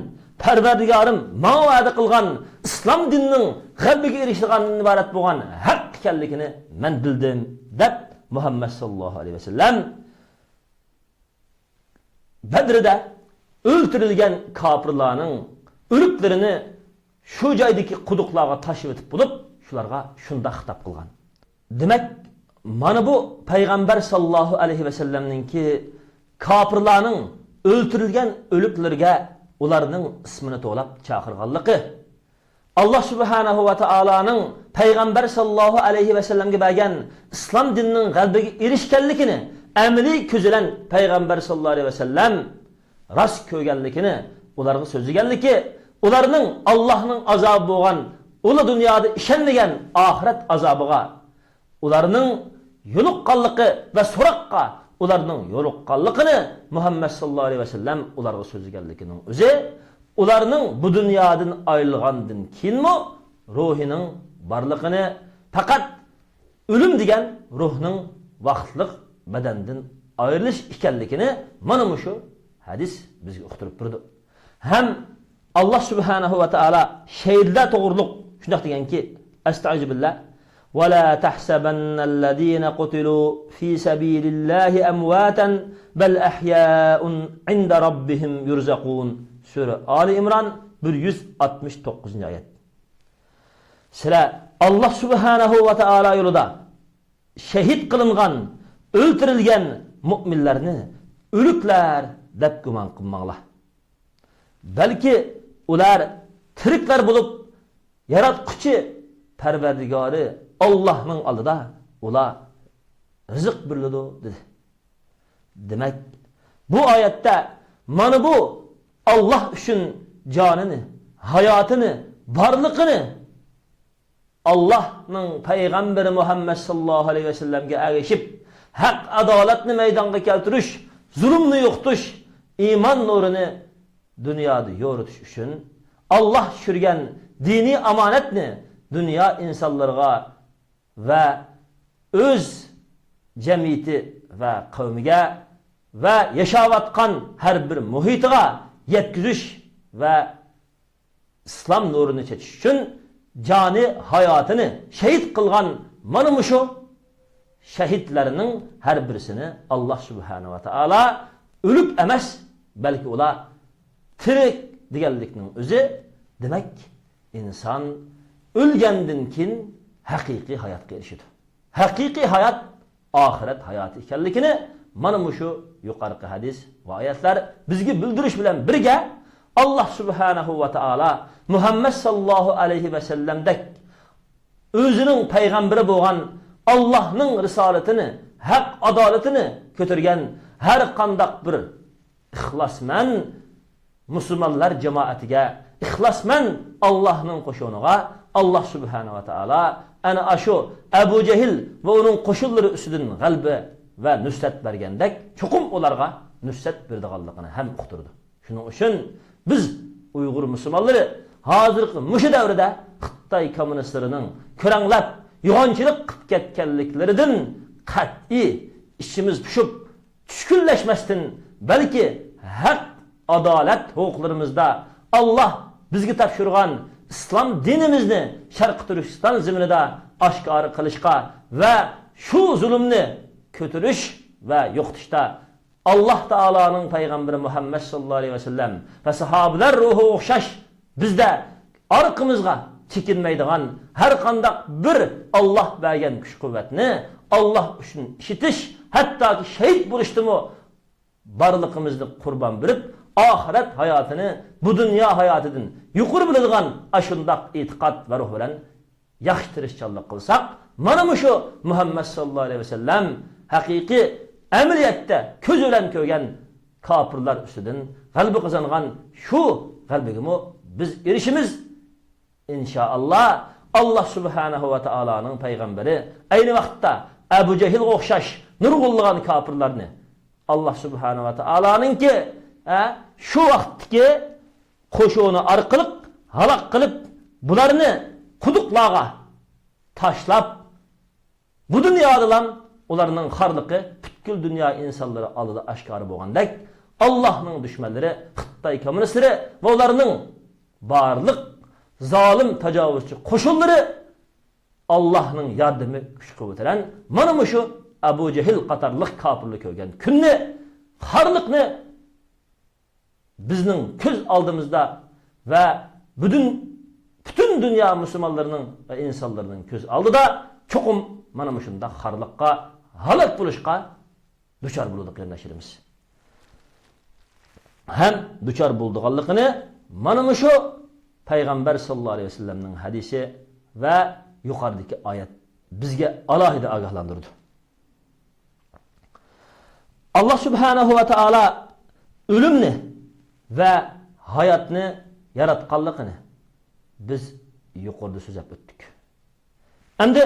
پەرۋەردىگارىم ماڭا ۋەدە قىلغان ئىسلام دىنىنىڭ غەلىبىگە ئېرىشىدىغاندىن ئىبارەت بولغان ھەق ئىكەنلىكىنى مەن بىلدىم، دەپ مۇھەممەد ساللاللاھۇ ئەلەيھى ۋەسەللەم بەدرىدە ئۆلتۈرۈلگەن كاپىرلارنىڭ ئۆلۈكلىرىنى شۇ جايدىكى قۇدۇقلارغا تاشلىۋېتىپ بولۇپ، شۇلارغا شۇنداق خىتاب قىلغان. دېمەك، مانا بۇ پەيغەمبەر ساللاللاھۇ ئەلەيھى ۋەسەللەمنىڭكى كاپىرلارنىڭ ئۆلتۈرۈلگەن ئۆلۈكلىرىگە ئۇلارنىڭ ئىسمىنى توۋلاپ چاقىرغانلىقى، ئاللا سۇبھانەھۇ ۋە تائالانىڭ پەيغەمبەر ساللاللاھۇ ئەلەيھى ۋەسەللەمگە بەرگەن ئىسلام دىنىنىڭ غەلىبىگە ئېرىشكەنلىكىنى ئەمەلىي كۆزى بىلەن پەيغەمبەر ساللاللاھۇ ئەلەيھى ۋەسەللەم راست كۆرگەنلىكىنى ئۇلارغا سۆزلىگەنلىكى، ئۇلارنىڭ ئاللاھنىڭ ئازابى بولغان، ئۇلا دۇنيادا ئىشەنمىگەن ئاخىرەت ئازابىغا ئۇلارنىڭ يولۇققانلىقى ۋە سوراققا ئۇلارنىڭ يولۇققانلىقىنى مۇھەممەد ساللاللاھۇ ئەلەيھى ۋەسەللەم ئۇلارغا سۆزلىگەنلىكىنىڭ ئۆزى، ئۇلارنىڭ بۇ دۇنيادىن ئايرىلغاندىن كېيىنمۇ روھىنىڭ بارلىقىنى، پەقەت ئۆلۈم دېگەن روھنىڭ ۋاقىتلىق بەدەندىن ئايرىلىش ئىكەنلىكىنى مانا مۇشۇ ھەدىس بىزگە ئۇقتۇرۇپ بېرىدۇ. ھەم ئاللا سۇبھانەھۇ ۋە تائالا شەھىدلەر توغرۇلۇق شۇنداق دېگەنكى، ئەستەئىزۇ بىللا، ولا تحسبن الذين قتلوا في سبيل الله أمواتا بل أحياء عند ربهم يرزقون. سۈرە ئالى ئىمران، بىر يۈز ئاتمىش توققۇزىنچى ئايەت. سىلەر ئاللا سۇبھانەھۇ ۋە تائالا يولىدا شەھىد قىلىنغان، ئۆلتۈرۈلگەن مۇئمىنلارنى ئۆلۈكلەر دەپ گۇمان قىلماڭلار. بەلكى ئۇلار تىرىكلەر بولۇپ، ياراتقۇچى پەرۋەردىگارى ئاللاھنىڭ ئالدىدا ئۇلار رىزىق بېرىلىدۇ، دېدى. دېمەك، بۇ ئايەتتە مانا بۇ ئاللاھ ئۈچۈن جانىنى، ھاياتىنى، بارلىقىنى ئاللاھنىڭ پەيغەمبىرى مۇھەممەد ساللاللاھۇ ئەلەيھى ۋەسەللەمگە ئەگىشىپ، ھەق ئادالەتنى مەيدانغا كەلتۈرۈش، زۇلۇمنى يوقىتىش، ئىمان نۇرىنى دۇنيادا يورۇتۇش ئۈچۈن ئاللاھ چۈشۈرگەن دىنىي ئامانەتنى دۇنيا ئىنسانلىرىغا ۋە ئۆز جەمئىيىتى ۋە قەۋمىگە ۋە ياشاۋاتقان ھەر بىر مۇھىتىغا يەتكۈزۈش ۋە ئىسلام نۇرىنى چېچىش ئۈچۈن جانى ھاياتىنى شەھىد قىلغان مانا مۇشۇ شەھىدلەرنىڭ ھەر بىرسىنى ئاللاھ سۇبھانەھۇ ۋە تائالا ئۆلۈك ئەمەس، بەلكى ئۇلار تىرىك دېگەنلىكنىڭ ئۆزى، دېمەك، ئىنسان ئۆلگەندىن كېيىن ھەقىقىي ھاياتقا ئېرىشىدۇ. ھەقىقىي ھايات ئاخىرەت ھاياتى ئىكەنلىكىنى مانا مۇشۇ يۇقىرىقى ھەدىس ۋە ئايەتلەر بىزگە بىلدۈرۈش بىلەن بىرگە، ئاللاھ سۇبھانەھۇ ۋە تائالا مۇھەممەد ساللاللاھۇ ئەلەيھى ۋەسەللەمدەك ئۆزىنىڭ پەيغەمبىرى بولغان، ئاللاھنىڭ رىسالىتىنى، ھەق ئادالىتىنى كۆتۈرگەن ھەر قانداق بىر ئىخلاسمەن مۇسۇلمانلار جامائىتىگە، ئىخلاسمەن ئاللاھنىڭ قوشۇنىغا ئاللاھ سۇبھانەھۇ ۋە تائالا ئەنە ئاشۇ ئەبۇ جەھىل ۋە ئۇنىڭ قوشۇنلىرى ئۈستىدىن غەلىبە ۋە نۇسرەت بەرگەندەك، چوقۇم ئۇلارغا نۇسرەت بېرىدىغانلىقىنى ھەم ئۇقتۇرىدۇ. شۇنىڭ ئۈچۈن بىز ئۇيغۇر مۇسۇلمانلىرى ھازىرقى مۇشۇ دەۋردە خىتاي كوممۇنىستلىرىنىڭ كۆرەڭلەپ، يوغانچىلىق قىلىپ كەتكەنلىكلىرىدىن قەتئىي ئىچىمىز پۇشۇپ، چۈشكۈنلەشمەستىن، بەلكى ھەق، ئادالەت ھوقۇقلىرىمىزدا، ئاللاھ بىزگە تاپشۇرغان ئىسلام دىنىمىزنى شەرقىي تۈركىستان زېمىنىدا ئاشكارا قىلىشقا ۋە شۇ زۇلۇمنى كۆتۈرۈش ۋە يوقىتىشتا ئاللاھ تائالانىڭ پەيغەمبىرى مۇھەممەد ساللاللاھۇ ئەلەيھى ۋەسەللەم ۋە ساھابىلەر روھىغا ئوخشاش بىزدە ئارقىمىزغا چېكىنمەيدىغان ھەر قانداق بىر ئاللاھ بەرگەن كۈچ-قۇۋۋەتنى ئاللاھ ئۈچۈن ئىشلىتىش، ھەتتاكى شېھىت بولۇشتىمۇ بارلىقىمىزنى قۇربان بېرىپ، ئاخىرەت ھاياتىنى بۇ دۇنيا ھاياتىدىن يۇقىرى بىلىدىغان ئاشۇنداق ئېتىقاد ۋە روھ بىلەن ياخشى تىرىشچانلىق قىلساق، مانا مۇشۇ مۇھەممەد ساللاللاھۇ ئەلەيھى ۋەسەللەم ھەقىقىي ئەمەلىيەتتە كۆزى بىلەن كۆرگەن كاپىرلار ئۈستىدىن غەلىبە قازانغان شۇ غەلىبىگىمۇ بىز ئېرىشىمىز. ئىنشائاللا، ئاللا سۇبھانەھۇ ۋە تائالانىڭ پەيغەمبىرى ئەينى ۋاقىتتا ئەبۇ جەھىلگە ئوخشاش نۇرغۇنلىغان كاپىرلارنى ئاللا سۇبھانەھۇ ۋە تائالانىڭكى، ھە، شۇ ۋاقىتتىكى قوشۇنى ئارقىلىق ھالاك قىلىپ، بۇلارنى قۇدۇقلارغا تاشلاپ، بۇ دۇنيادىلا ئۇلارنىڭ خارلىقى پۈتكۈل دۇنيا ئىنسانلىرى ئالدىدا ئاشكارا بولغاندەك، ئاللاھنىڭ دۈشمەنلىرى، خىتاي كوممۇنىستلىرى ۋە ئۇلارنىڭ بارلىق زالىم، تاجاۋۇزچى قوشۇنلىرى ئاللاھنىڭ ياردىمى، كۈچ-قۇۋۋىتى بىلەن مانا مۇشۇ ئەبۇ جەھىل قاتارلىق كاپىرلار كۆرگەن كۈننى، خارلىقنى بىزنىڭ كۆز ئالدىمىزدا ۋە پۈتۈن، پۈتۈن دۇنيا مۇسۇلمانلىرىنىڭ ۋە ئىنسانلىرىنىڭ كۆز ئالدىدا چوقۇم مانا مۇشۇنداق خارلىققا، ھالاك بولۇشقا دۇچار بولىدۇ، قېرىنداشلىرىمىز. ھەم دۇچار بولىدىغانلىقىنى مانا مۇشۇ پەيغەمبەر ساللاللاھۇ ئەلەيھى ۋەسەللەمنىڭ ھەدىسى ۋە يۇقىرىدىكى ئايەت بىزگە ئالاھىدە ئاگاھلاندۇرىدۇ. ئاللا سۇبھانەھۇ ۋە تائالا ئۆلۈمنى ۋە ھاياتنى ياراتقانلىقىنى بىز يۇقىرىدا سۆزلەپ ئۆتتۇق. ئەمدى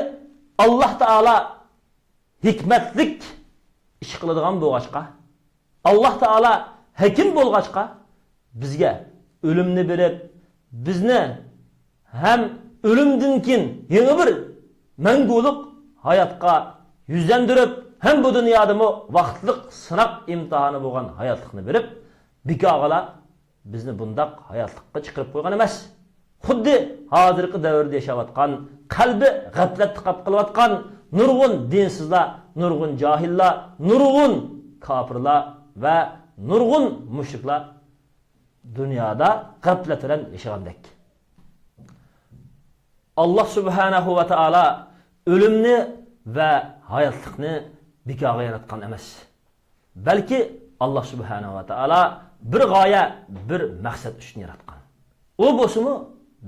ئاللا تائالا ھېكمەتلىك ئىش قىلىدىغان بولغاچقا، ئاللا تائالا ھەكىم بولغاچقا، بىزگە ئۆلۈمنى بېرىپ، بىزنى ھەم ئۆلۈمدىن كېيىن يېڭى بىر مەڭگۈلۈك ھاياتقا يۈزلەندۈرۈپ، ھەم بۇ دۇنيادىمۇ ۋاقىتلىق سىناق ئىمتىھانى بولغان ھاياتلىقنى بېرىپ، بىكارغىلا بىزنى بۇنداق ھاياتلىققا چىقىرىپ قويغان ئەمەس. خۇددى ھازىرقى دەۋردە ياشاۋاتقان، قەلبى غەپلەتتە قاپ قېلىۋاتقان نۇرغۇن دىنسىزلار، نۇرغۇن جاھىللار، نۇرغۇن كاپىرلار ۋە نۇرغۇن مۇشرىكلار دۇنيادا غەپلەت بىلەن ياشىغاندەك. ئاللا سۇبھانەھۇ ۋە تائالا ئۆلۈمنى ۋە ھاياتلىقنى بىكارغا ياراتقان ئەمەس. بەلكى ئاللا سۇبھانەھۇ ۋە تائالا بىر غايە، بىر مەقسەت ئۈچۈن ياراتقان. ئۇ بولسىمۇ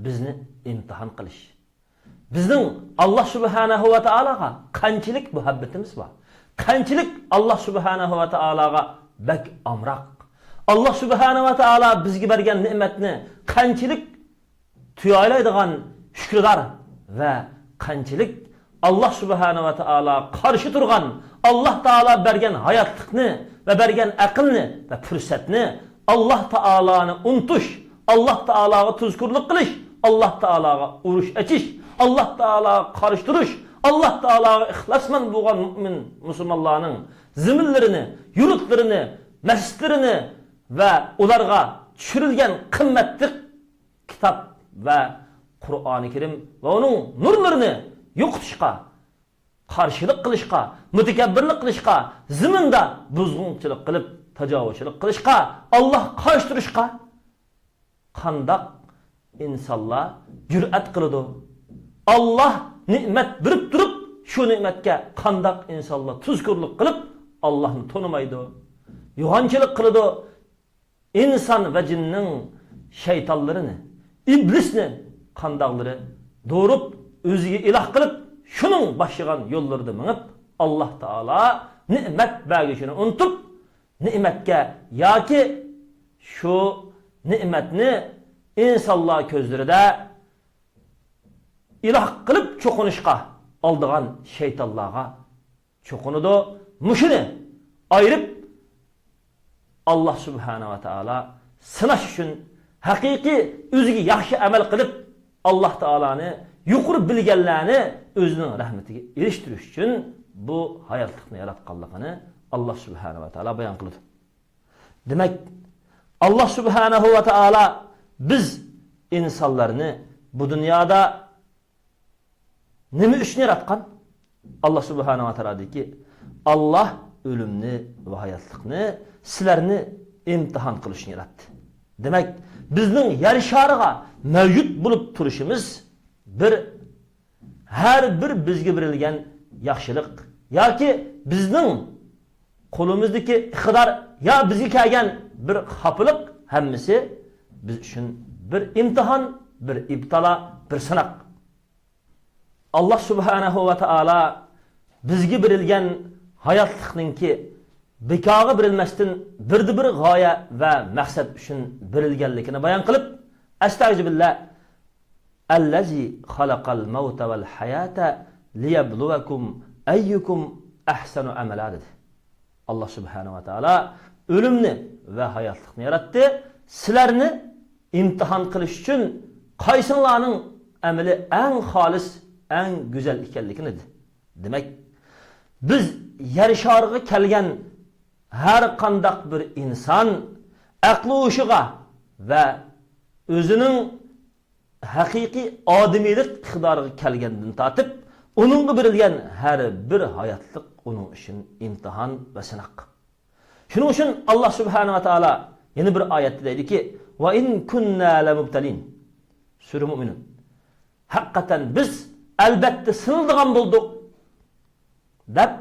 بىزنى ئىمتىھان قىلىش. بىزنىڭ ئاللا سۇبھانەھۇ ۋە تائالاغا قانچىلىك مۇھەببىتىمىز بار؟ قانچىلىك ئاللا سۇبھانەھۇ ۋە تائالاغا بەك ئامراق؟ ئاللا سۇبھانەھۇ ۋە تائالا بىزگە بەرگەن نېمەتنى قانچىلىك تۇيالايدىغان شۈكرىدار ۋە قانچىلىك ئاللا سۇبھانەھۇ ۋە تائالا قارشى تۇرغان، ئاللا تائالا بەرگەن ھاياتلىقنى ۋە بەرگەن ئەقىلنى ۋە پۇرسەتنى ئاللا تائالانى ئۇنتۇش، ئاللا تائالاغا تۇزكورلۇق قىلىش، ئاللا تائالاغا ئۇرۇش ئېچىش، ئاللا تائالاغا قارشى تۇرۇش، ئاللا تائالاغا ئىخلاسمەن بولغان مۇئمىن مۇسۇلمانلارنىڭ زېمىنلىرىنى، يۇرتلىرىنى، مەسچىتلىرىنى ۋە ئۇلارغا چۈشۈرۈلگەن قىممەتلىك كىتاب ۋە قۇرئانى كەرىم ۋە ئۇنىڭ نۇرلىرىنى يوقىتىشقا، قارشىلىق قىلىشقا، مۇتەكەببىرلىك قىلىشقا، زېمىندا بۇزغۇنچىلىق قىلىپ، تاجاۋۇزچىلىق قىلىشقا، ئاللاھقا قارشى تۇرۇشقا قانداق ئىنسانلار جۈرئەت قىلىدۇ؟ ئاللاھ نېمەت بېرىپ تۇرۇپ، شۇ نېمەتكە قانداق ئىنسانلار تۇزكورلۇق قىلىپ، ئاللاھنى تونۇمايدۇ، يوغانچىلىق قىلىدۇ؟ ئىنسان ۋە جىننىڭ شەيتانلىرىنى، ئىبلىسنى قانداقلىرى دورۇپ، ئۆزىگە ئىلاھ قىلىپ، شۇنىڭ باشلىغان يوللىرىدا مېڭىپ، ئاللاھ تائالا نېمەت بەرگۈچىنى ئۇنتۇپ، نېمەتكە ياكى شۇ نېمەتنى ئىنسانلار كۆزلىرىدە ئىلاھ قىلىپ چوقۇنۇشقا ئالدىغان شەيتانلارغا چوقۇنىدۇ. مۇشۇنى ئايرىپ، ئاللاھ سۇبھانەھۇ ۋە تائالا سىناش ئۈچۈن، ھەقىقىي ئۆزىگە ياخشى ئەمەل قىلىپ، ئاللاھ تائالانى يۇقىرى بىلگەنلەرنى ئۆزىنىڭ رەھمىتىگە ئېرىشتۈرۈش ئۈچۈن بۇ ھاياتلىقنى ياراتقانلىقىنى ئاللاھ سۇبھانەھۇ ۋە تائالا بايان قىلىدۇ. دېمەك، ئاللاھ سۇبھانەھۇ ۋە تائالا بىز ئىنسانلارنى بۇ دۇنيادا نېمە ئۈچۈن ياراتقان؟ ئاللاھ سۇبھانەھۇ ۋە تائالا دەيدىكى، ئاللاھ ئۆلۈمنى ۋە ھاياتلىقنى سىلەرنى ئىمتىھان قىلىش ئۈچۈن ياراتتى. دېمەك، بىزنىڭ يەر شارىغا مەۋجۇت بولۇپ تۇرۇشىمىز بىر، ھەر بىر بىزگە بېرىلگەن ياخشىلىق ياكى بىزنىڭ قولىمىزدىكى ئىقتىدار يا بىزگە كەلگەن بىر خاپىلىق، ھەممىسى بىز ئۈچۈن بىر ئىمتىھان، بىر ئىبتىلا، بىر سىناق. ئاللا سۇبھانەھۇ ۋە تائالا بىزگە بېرىلگەن ھاياتلىقنىڭكى بىكارغا بېرىلمەستىن، بىردىنبىر غايە ۋە مەقسەت ئۈچۈن بېرىلگەنلىكىنى بايان قىلىپ، ئەستەغىزۇبىللا، ئەللەزى خەلەقەل مەۋتە ۋەل ھاياتە لىيەبلۇۋەكۇم ئەييۇكۇم ئەھسەنۇ ئەمەلا، دېدى. ئاللا سۇبھانەھۇ ۋە تائالا ئۆلۈمنى ۋە ھاياتلىقنى ياراتتى، سىلەرنى ئىمتىھان قىلىش ئۈچۈن، قايسىڭلارنىڭ ئەمىلى ئەڭ خالىس، ئەڭ گۈزەل ئىكەنلىكىنى، دېدى. دېمەك، بىز يەر شارىغا كەلگەن ھەر قانداق بىر ئىنسان ئەقلى ھوشىغا ۋە ئۆزىنىڭ ھەقىقىي ئادىمىيلىك ئىقتىدارىغا كەلگەندىن تارتىپ، ئۇنىڭغا بېرىلگەن ھەر بىر ھاياتلىق ئۇنىڭ ئۈچۈن ئىمتىھان ۋە سىناق. شۇنىڭ ئۈچۈن ئاللا سۇبھانەھۇ ۋە تائالا يەنە بىر ئايەتتە دەيدۇكى، ۋە ئىن كۇننا لەمۇبتەلىن. سۈرە مۇئمىنۇن. ھەقىقەتەن بىز ئەلبەتتە سىنىلىدىغان بولدۇق، دەپ،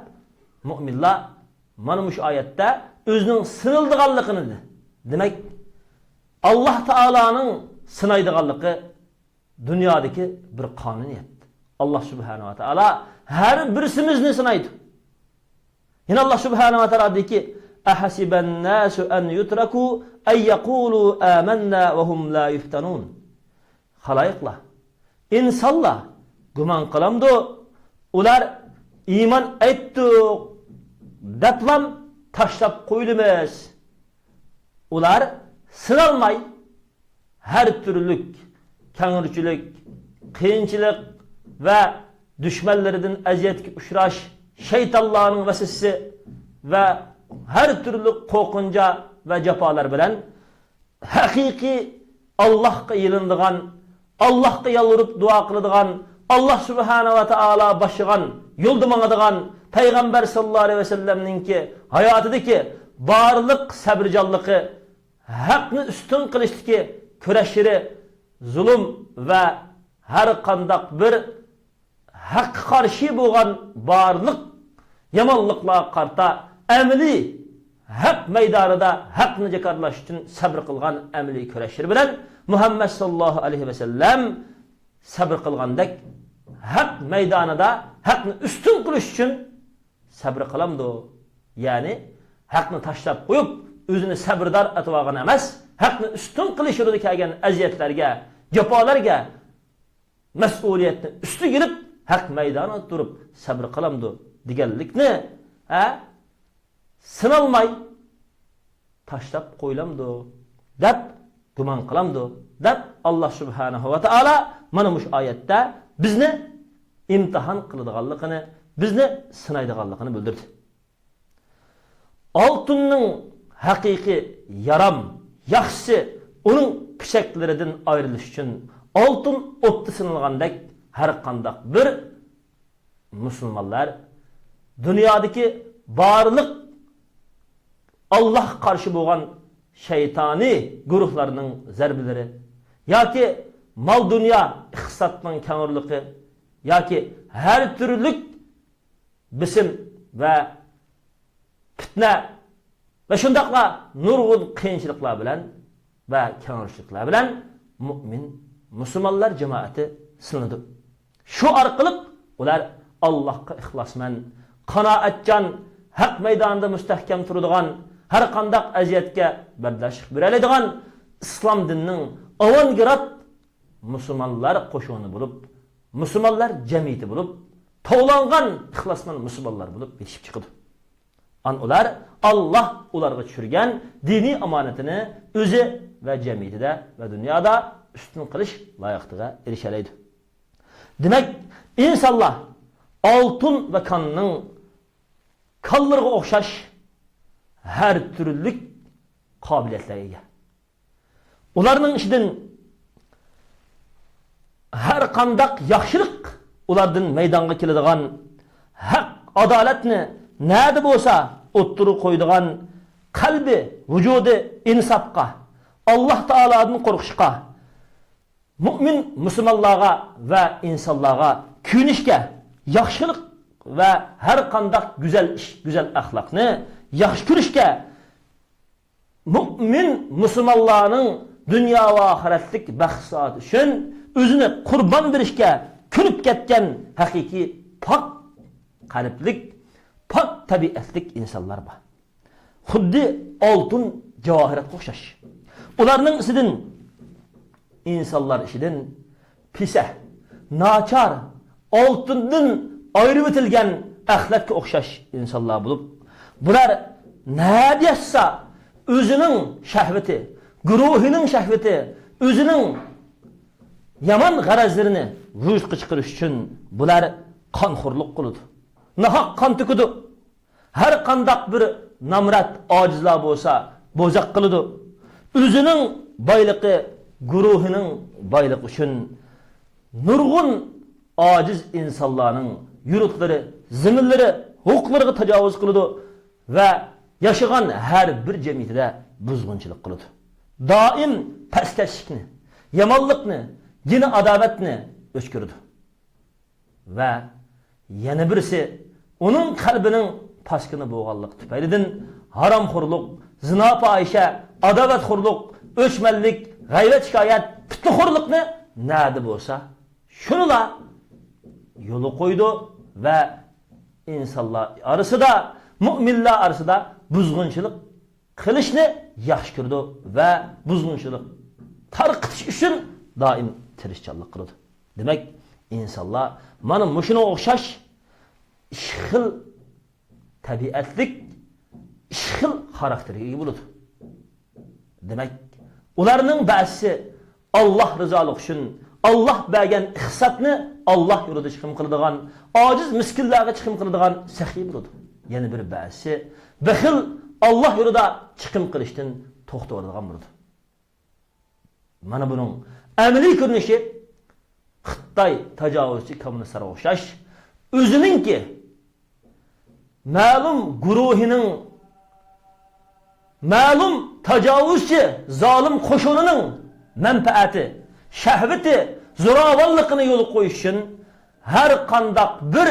مۇئمىنلار مانا مۇشۇ ئايەتتە ئۆزىنىڭ سىنىلىدىغانلىقىنى دېدى. دېمەك، ئاللا تائالانىڭ سىنايدىغانلىقى دۇنيادىكى بىر قانۇنىيەت. ئاللا سۇبھانەھۇ ۋە تائالا ھەر بىرسىمىزنى سىنايدۇ. يەنە ئاللا سۇبھانەھۇ ۋە تائالا دېدىكى، ئەھەسىبەنناسۇ ئەن يۇترەكۇ ئەن يەقۇلۇ ئامەننا ۋە ھۇم لا يۇفتەنۇن. خالايىقلار، ئىنسانلار گۇمان قىلامدۇ، ئۇلار ئىمان ئېيتتۇق دەپلام تاشلاپ قويۇلىمىز؟ ئۇلار سىنالماي، ھەر تۈرلۈك كەڭرىچىلىك، قىيىنچىلىق ۋە دۈشمەنلىرىدىن ئەزىيەتكە ئۇچراش، شەيتانلارنىڭ ۋەسۋەسىسى ۋە ھەر تۈرلۈك قورقۇنچ ۋە جاپالار بىلەن ھەقىقىي ئاللاھقا يېلىنىدىغان، ئاللاھقا يالۋۇرۇپ دۇئا قىلىدىغان، ئاللا سۇبھانەھۇ ۋە تائالا باشلىغان يولدا ماڭىدىغان پەيغەمبەر ساللاللاھۇ ئەلەيھى ۋەسەللەمنىڭكى ھاياتىدىكى بارلىق سەبرىجانلىقى، ھەقنى ئۈستۈن قىلىشتىكى كۈرەشلىرى، زۇلۇم ۋە ھەر قانداق بىر ھەققە قارشى بولغان بارلىق يامانلىقلارغا قارىتا ئەمەلىي ھەق مەيدانىدا ھەقنى جاكارلاش ئۈچۈن سەبرى قىلغان ئەمەلىي كۈرەشلىرى بىلەن مۇھەممەد ساللاللاھۇ ئەلەيھى ۋەسەللەم سەبرى قىلغاندەك ھەق مەيدانىدا ھەقنى ئۈستۈن قىلىش ئۈچۈن سەبرى قىلامدۇ؟ يەنى ھەقنى تاشلاپ قويۇپ، ئۆزىنى سەبرىدار ئېتىۋالغان ئەمەس، ھەقنى ئۈستۈن قىلىش يولىدا كەلگەن ئەزىيەتلەرگە، جاپالارغا، مەسئۇلىيەتنى ئۈستىگە ئېلىپ، ھەق مەيدانىدا تۇرۇپ سەبرى قىلامدۇ دېگەنلىكنى، ھە، سىنالماي تاشلاپ قويۇلامدۇ دەپ گۇمان قىلامدۇ دەپ، ئاللا سۇبھانەھۇ ۋە تائالا مانا مۇشۇ ئايەتتە بىزنى ئىمتىھان قىلىدىغانلىقىنى، بىزنى سىنايدىغانلىقىنى بىلدۈردى. ئالتۇننىڭ ھەقىقىي يارام، ياخشىسى، ئۇنىڭ پىچەكلىرىدىن ئايرىلىش ئۈچۈن ئالتۇن ئوتتا سىنالغاندەك، ھەر قانداق بىر مۇسۇلمانلار دۇنيادىكى بارلىق ئاللاھقا قارشى بولغان شەيتانىي گۇرۇھلارنىڭ زەربىلىرى ياكى مال-دۇنيا، ئىقتىسادنىڭ كەڭرىلىقى ياكى ھەر تۈرلۈك بېسىم ۋە پىتنە ۋە شۇنداقلا نۇرغۇن قىيىنچىلىقلار بىلەن ۋە كەڭرىشلىكلەر بىلەن مۇئمىن، مۇسۇلمانلار جامائىتى سىنىلىدۇ. شۇ ئارقىلىق ئۇلار ئاللاھقا ئىخلاسمەن، قانائەتچان، ھەق مەيدانىدا مۇستەھكەم تۇرىدىغان، ھەر قانداق ئەزىيەتكە بەرداشلىق بېرەلەيدىغان ئىسلام دىنىنىڭ ئاۋانگراد مۇسۇلمانلار قوشۇنى بولۇپ، مۇسۇلمانلار جەمئىيىتى بولۇپ، توۋلانغان ئىخلاسمەن مۇسۇلمانلار بولۇپ يېتىشىپ چىقىدۇ. ئان ئۇلار ئاللاھ ئۇلارغا چۈشۈرگەن دىنىي ئامانىتىنى ئۆزى ۋە جەمئىيىتىدە ۋە دۇنيادا ئۈستۈن قىلىش لايىقلىقىغا ئېرىشەلەيدۇ. دېمەك، ئىنسانلار ئالتۇن ۋە كاننىڭ كانلىرىغا ئوخشاش ھەر تۈرلۈك قابىلىيەتلەرگە ئىگە. ئۇلارنىڭ ئىچىدىن ھەر قانداق ياخشىلىق ئۇلاردىن مەيدانغا كېلىدىغان، ھەق، ئادالەتنى نەدە بولسا ئوتتۇرىغا قويىدىغان، قەلبى، ۋۇجۇدى ئىنساپقا، ئاللاھ تائالادىن قورقۇشقا، مۇئمىن مۇسۇلمانلارغا ۋە ئىنسانلارغا كۆيۈنۈشكە، ياخشىلىق ۋە ھەر قانداق گۈزەل ئىش، گۈزەل ئەخلاقنى ياخشى كۆرۈشكە، مۇئمىن مۇسۇلمانلارنىڭ دۇنيا ۋە ئاخىرەتلىك بەخت سائادىتى ئۈچۈن ئۆزىنى قۇربان بېرىشكە كۆنۈپ كەتكەن ھەقىقىي پاك قەلبلىك، پاك تەبىئەتلىك ئىنسانلار بار. خۇددى ئالتۇن جاۋاھىراتقا ئوخشاش. ئۇلارنىڭ ئىچىدىن، ئىنسانلار ئىچىدىن پىسە، ناچار، ئالتۇندىن ئايرىۋېتىلگەن ئەخلەتكە ئوخشاش ئىنسانلار بولۇپ، بۇلار نەدە ياتسا، ئۆزىنىڭ شەھۋىتى، گۇرۇھىنىڭ شەھۋىتى، ئۆزىنىڭ يامان غەرەزلىرىنى ۋۇجۇدقا چىقىرىش ئۈچۈن بۇلار قانخورلۇق قىلىدۇ. ناھەق قان تۆكىدۇ. ھەر قانداق بىر نامرات، ئاجىزلار بولسا بوزەك قىلىدۇ. ئۆزىنىڭ بايلىقى، گۇرۇھىنىڭ بايلىقى ئۈچۈن نۇرغۇن ئاجىز ئىنسانلارنىڭ يۇرتلىرى، زېمىنلىرى، ھوقۇقلىرىغا تاجاۋۇز قىلىدۇ ۋە ياشىغان ھەر بىر جەمئىيىتىدە بۇزغۇنچىلىق قىلىدۇ. دائىم پەسكەشلىكنى، يامانلىقنى، گىنە ئاداۋەتنى ئۆچكۈرىدۇ. ۋە يەنە بىرسى، ئۇنىڭ قەلبىنىڭ پاسكىنا بولغانلىقى تۈپەيلىدىن ھارامخورلۇق، زىنا، پاھىشە، ئاداۋەتخورلۇق، ئۆچمەنلىك، غەيۋەت، شىكايەت، پىتنىخورلۇقنى نەدە بولسا، شۇنىلا يولغا قويىدۇ ۋە ئىنسانلار ئارىسىدا، مۇئمىنلار ئارىسىدا بۇزغۇنچىلىق قىلىشنى ياخشى كۆرىدۇ ۋە بۇزغۇنچىلىق تارقىتىش ئۈچۈن دائىم تىرىشچانلىق قىلىدۇ. دېمەك، ئىنسانلار مانا مۇشۇنىڭغا ئوخشاش ئىككى خىل تەبىئەتلىك، ئىككى خىل خاراكتېرگە ئىگە بولىدۇ. دېمەك، ئۇلارنىڭ بەزىسى ئاللاھ رىزالىقى ئۈچۈن ئاللاھ بەرگەن ئىقتىسادنى ئاللاھ يولىدا چىقىم قىلىدىغان، ئاجىز مىسكىنلەرگە چىقىم قىلىدىغان سېخىي بولىدۇ. يەنە بىر بەزىسى بېخىل، ئاللاھ يولىدا چىقىم قىلىشتىن توختىۋالىدىغان بولىدۇ. مانا بۇنىڭ ئەمەلىي كۆرۈنۈشى خىتاي تاجاۋۇزچى كوممۇنىستلارغا ئوخشاش، ئۆزىنىڭكى مەلۇم گۇرۇھىنىڭ، مەلۇم تاجاۋۇزچى زالىم قوشۇنىنىڭ مەنپەئەتى، شەھۋىتى، زوراۋانلىقىنى يولغا قويۇش ئۈچۈن ھەر قانداق بىر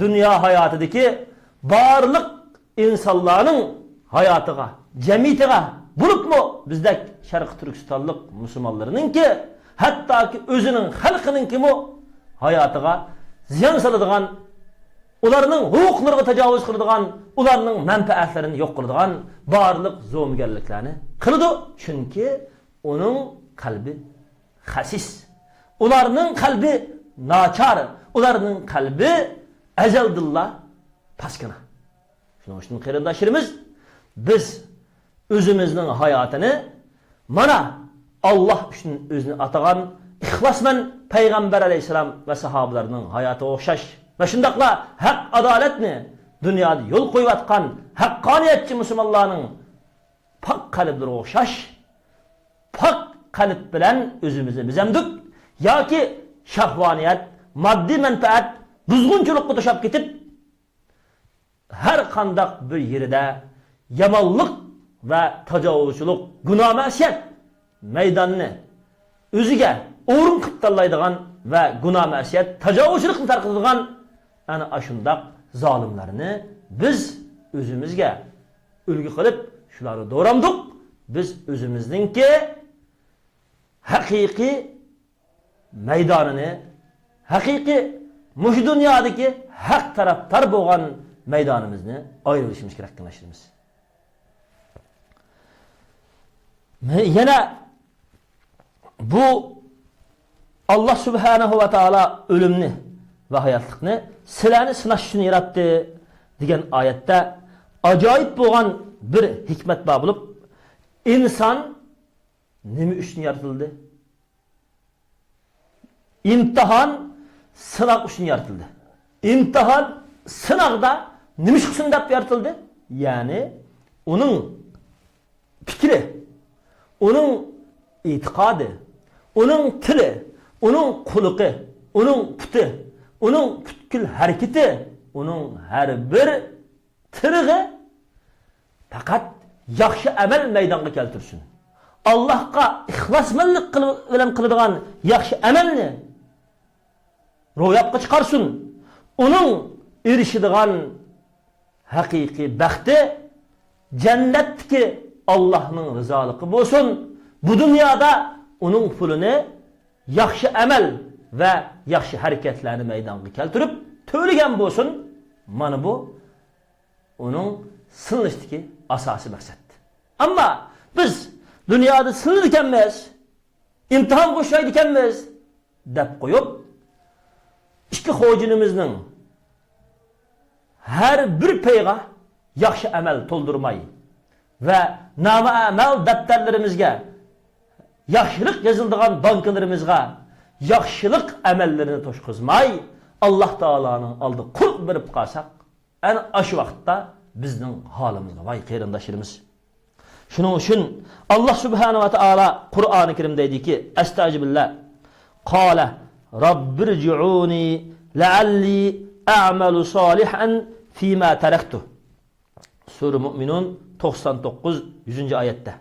دۇنيا ھاياتىدىكى بارلىق ئىنسانلارنىڭ ھاياتىغا، جەمئىيىتىگە، بولۇپمۇ بىزدەك شەرقىي تۈركىستانلىق مۇسۇلمانلىرىنىڭكى، ھەتتاكى ئۆزىنىڭ خەلقىنىڭكىمۇ ھاياتىغا زىيان سالىدىغان، ئۇلارنىڭ ھوقۇقلىرىغا تاجاۋۇز قىلىدىغان، ئۇلارنىڭ مەنپەئەتلىرىنى يوق قىلىدىغان بارلىق زومىگەرلىكلەرنى قىلىدۇ. چۈنكى ئۇنىڭ قەلبى خەسىس. ئۇلارنىڭ قەلبى ناچار. ئۇلارنىڭ قەلبى ئەزەلدىنلا پاسكىنا. شۇنىڭ ئۈچۈن قېرىنداشلىرىمىز، بىز ئۆزىمىزنىڭ ھاياتىنى مانا ئاللاھ ئۈچۈن ئۆزىنى ئاتىغان ئىخلاسمەن پەيغەمبەر ئەلەيھىسسالام ۋە ساھابىلەرنىڭ ھاياتىغا ئوخشاش ۋە شۇنداقلا ھەق ئادالەتنى دۇنيادا يول قويۇۋاتقان ھەققانىيەتچى مۇسۇلمانلارنىڭ پاك قەلبلىرىگە ئوخشاش پاك قەلب بىلەن ئۆزىمىزنى بېزەمدۇق ياكى شەھۋانىيەت، ماددىي مەنپەئەت، بۇزغۇنچىلىققا توشاپ كېتىپ، ھەر قانداق بىر يېرىدە يامانلىق ۋە تاجاۋۇزچىلىق، گۇناھ-مەسىيەت مەيدانىنى ئۆزىگە ئورۇن قىلىپ تاللايدىغان ۋە گۇناھ-مەسىيەت، تاجاۋۇزچىلىقنى تارقىتىدىغان ئەنە ئاشۇنداق زالىملارنى بىز ئۆزىمىزگە ئۈلگە قىلىپ، شۇلارنى دورامدۇق. بىز ئۆزىمىزنىڭكى ھەقىقىي مەيدانىنى، ھەقىقىي مۇشۇ دۇنيادىكى ھەق تەرەپدار بولغان مەيدانىمىزنى ئايرىۋېلىشىمىز كېرەك، قېرىنداشلىرىمىز. يەنە بۇ ئاللاھ سۇبھانەھۇ ۋە تائالا ئۆلۈمنى ۋە ھاياتلىقنى سىلەرنى سىناش ئۈچۈن ياراتتى دېگەن ئايەتتە ئاجايىپ بولغان بىر ھېكمەت بار بولۇپ، ئىنسان نېمە ئۈچۈن يارىتىلدى؟ ئىمتىھان، سىناق ئۈچۈن يارىتىلدى. ئىمتىھان، سىناقتا نېمە ئۈچۈن دەپ يارىتىلدى؟ يەنى ئۇنىڭ پىكرى، ئۇنىڭ ئېتىقادى، ئۇنىڭ تىلى، ئۇنىڭ قۇلىقى، ئۇنىڭ پۇتى، ئۇنىڭ پۈتكۈل ھەرىكىتى، ئۇنىڭ ھەر بىر تىرىغى پەقەت ياخشى ئەمەل مەيدانغا كەلتۈرسۇن. ئاللاھقا ئىخلاسمەنلىك قىل-، بىلەن قىلىدىغان ياخشى ئەمەلنى روياپقا چىقارسۇن. ئۇنىڭ ئېرىشىدىغان ھەقىقىي بەختى جەننەتتىكى ئاللاھنىڭ رىزالىقى بولسۇن. بۇ دۇنيادا ئۇنىڭ پۇلىنى ياخشى ئەمەل ۋە ياخشى ھەرىكەتلەرنى مەيدانغا كەلتۈرۈپ تۆلىگەن بولسۇن. مانا بۇ ئۇنىڭ سىنىلىشتىكى ئاساسىي مەقسەت. ئەمما بىز دۇنيادا سىنىلىدىكەنمىز، ئىمتىھانغا ئۇچرايدىكەنمىز دەپ قويۇپ، ئىككى خوجىنىمىزنىڭ ھەر بىر پەيغا ياخشى ئەمەل تولدۇرماي ۋە نامە ئەمەل دەپتەرلىرىمىزگە، ياخشىلىق يېزىلىدىغان بانكىلىرىمىزغا ياخشىلىق ئەمەللىرىنى توشقۇزماي، ئاللاھ تائالانىڭ ئالدىغا قۇرۇق بېرىپ قالساق، ئەنە ئاشۇ ۋاقىتتا بىزنىڭ ھالىمىزغا ۋاي قېرىنداشلىرىمىز. شۇنىڭ ئۈچۈن ئاللاھ سۇبھانەھۇ ۋە تائالا قۇرئانى كەرىمدە دەيدىكى، ئەستەئىزۇبىللاھ، قالە رەببىرجىئۇنى لەئەللى ئەئمەلۇ سالىھەن فىما تەرەكتۇ. سۈرە مۇئمىنۇن توقسان توققۇز، يۈزىنچى ئايەتتە.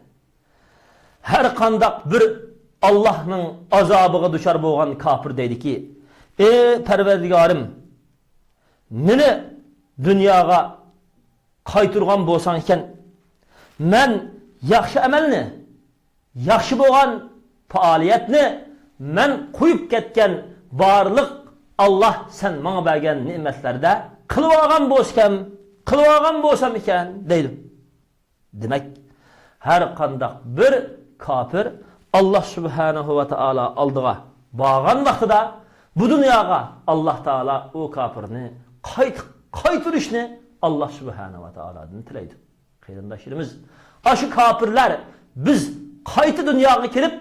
ھەر قانداق بىر ئاللاھنىڭ ئازابىغا دۇچار بولغان كاپىر دەيدىكى، ئى پەرۋەردىگارىم، مېنى دۇنياغا قايتۇرغان بولساڭ ئىكەن، مەن ياخشى ئەمەلنى، ياخشى بولغان پائالىيەتنى مەن قويۇپ كەتكەن بارلىق ئاللاھ سەن ماڭا بەرگەن نېمەتلەردە قىلىۋالغان بولسىكەن، قىلىۋالغان بولسام ئىكەن دەيدۇ. دېمەك، ھەر قانداق بىر كاپىر ئاللاھ سۇبھانەھۇ ۋە تائالا ئالدىغا بارغان ۋاقتىدا، بۇ دۇنياغا ئاللاھ تائالا ئۇ كاپىرنى قايت-، قايتۇرۇشنى ئاللاھ سۇبھانەھۇ ۋە تائالادىن تىلەيدۇ. قېرىنداشلىرىمىز، ئاشۇ كاپىرلار بىز قايتا دۇنياغا كېلىپ،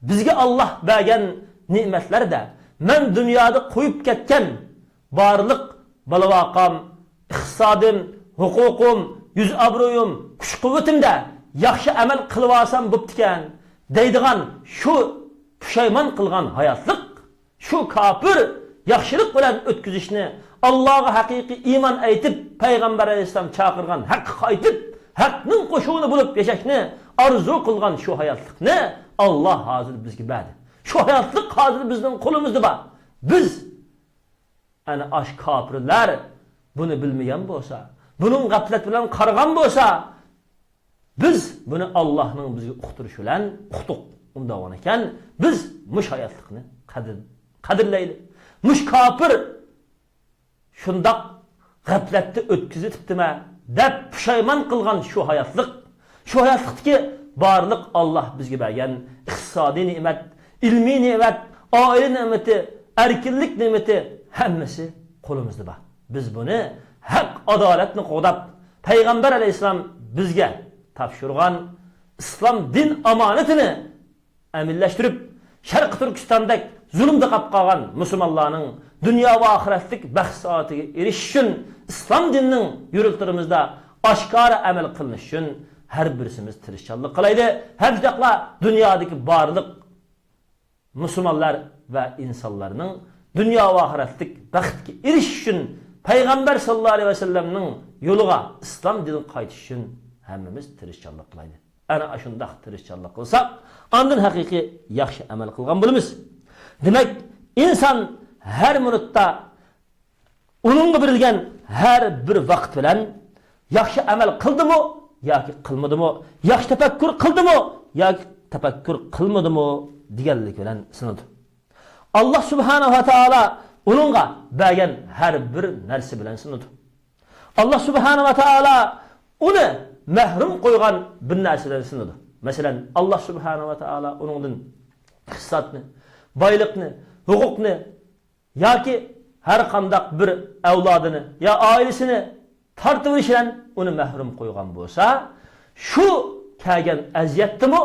بىزگە ئاللاھ بەرگەن نېمەتلەردە مەن دۇنيادا قويۇپ كەتكەن بارلىق بالا-ۋاقام، ئىقتىسادىم، ھوقۇقۇم، يۈز-ئابرۇيۇم، كۈچ-قۇۋۋىتىمدە ياخشى ئەمەل قىلىۋالسام بوپتىكەن دەيدىغان شۇ پۇشايمان قىلغان ھاياتلىق، شۇ كاپىر ياخشىلىق بىلەن ئۆتكۈزۈشنى، ئاللاغا ھەقىقىي ئىمان ئېيتىپ، پەيغەمبەر ئەلەيھىسسالام چاقىرغان ھەققە قايتىپ، ھەقنىڭ قوشۇنى بولۇپ ياشاشنى ئارزۇ قىلغان شۇ ھاياتلىقنى ئاللا ھازىر بىزگە بەردى. شۇ ھاياتلىق ھازىر بىزنىڭ قولىمىزدا بار. بىز ئەنە ئاشۇ كاپىرلار بۇنى بىلمىگەن بولسا، بۇنىڭ غەپلەت بىلەن قارىغان بولسا، بىز بۇنى ئاللاھنىڭ بىزگە ئۇقتۇرۇشى بىلەن ئۇقتۇق. ئۇنداق بولغان ئىكەن، بىز مۇشۇ ھاياتلىقنى قەدىر-، قەدىرلەيلى. مۇشۇ كاپىر شۇنداق غەپلەتتە ئۆتكۈزۈۋېتىپتىمەن دەپ پۇشايمان قىلغان شۇ ھاياتلىق، شۇ ھاياتلىقتىكى بارلىق ئاللاھ بىزگە بەرگەن ئىقتىسادىي نېمەت، ئىلمىي نېمەت، ئائىلە نېمىتى، ئەركىنلىك نېمىتى، ھەممىسى قولىمىزدا بار. بىز بۇنى ھەق ئادالەتنى قوغداپ، پەيغەمبەر ئەلەيھىسسالام بىزگە تاپشۇرغان ئىسلام دىن ئامانىتىنى ئەمەلىيلەشتۈرۈپ، شەرقىي تۈركىستاندەك زۇلۇمدا قاپ قالغان مۇسۇلمانلارنىڭ دۇنيا ۋە ئاخىرەتلىك بەخت سائادىتىگە ئېرىشىش ئۈچۈن، ئىسلام دىنىنىڭ يۇرتلىرىمىزدا ئاشكارا ئەمەل قىلىنىش ئۈچۈن ھەر بىرسىمىز تىرىشچانلىق قىلايلى. ھەم شۇنداقلا دۇنيادىكى بارلىق مۇسۇلمانلار ۋە ئىنسانلارنىڭ دۇنيا ۋە ئاخىرەتلىك بەختكە ئېرىشىش ئۈچۈن پەيغەمبەر ساللاللاھۇ ئەلەيھى ۋەسەللەمنىڭ يولىغا، ئىسلام دىنىغا قايتىش ئۈچۈن ھەممىمىز تىرىشچانلىق قىلايلى. ئەنە ئاشۇنداق تىرىشچانلىق قىلساق، ئاندىن ھەقىقىي ياخشى ئەمەل قىلغان بولىمىز. دېمەك، ئىنسان ھەر مىنۇتتا ئۇنىڭغا بېرىلگەن ھەر بىر ۋاقىت بىلەن ياخشى ئەمەل قىلدىمۇ ياكى قىلمىدىمۇ، ياخشى تەپەككۇر قىلدىمۇ ياكى تەپەككۇر قىلمىدىمۇ دېگەنلىك بىلەن سىنىدۇ. ئاللاھ سۇبھانەھۇ ۋە تائالا ئۇنىڭغا بەرگەن ھەر بىر نەرسە بىلەن سىنىدۇ. ئاللاھ سۇبھانەھۇ ۋە تائالا ئۇنى مەھرۇم قويغان بىر نەرسە بىلەن سىنىدۇ. مەسىلەن، ئاللاھ سۇبھانەھۇ ۋە تائالا ئۇنىڭدىن ئىقتىسادنى، بايلىقنى، ھوقۇقنى، ياكى ھەر قانداق بىر ئەۋلادىنى يا ئائىلىسىنى تارتىۋېلىش بىلەن ئۇنى مەھرۇم قويغان بولسا، شۇ كەلگەن ئەزىيەتتىمۇ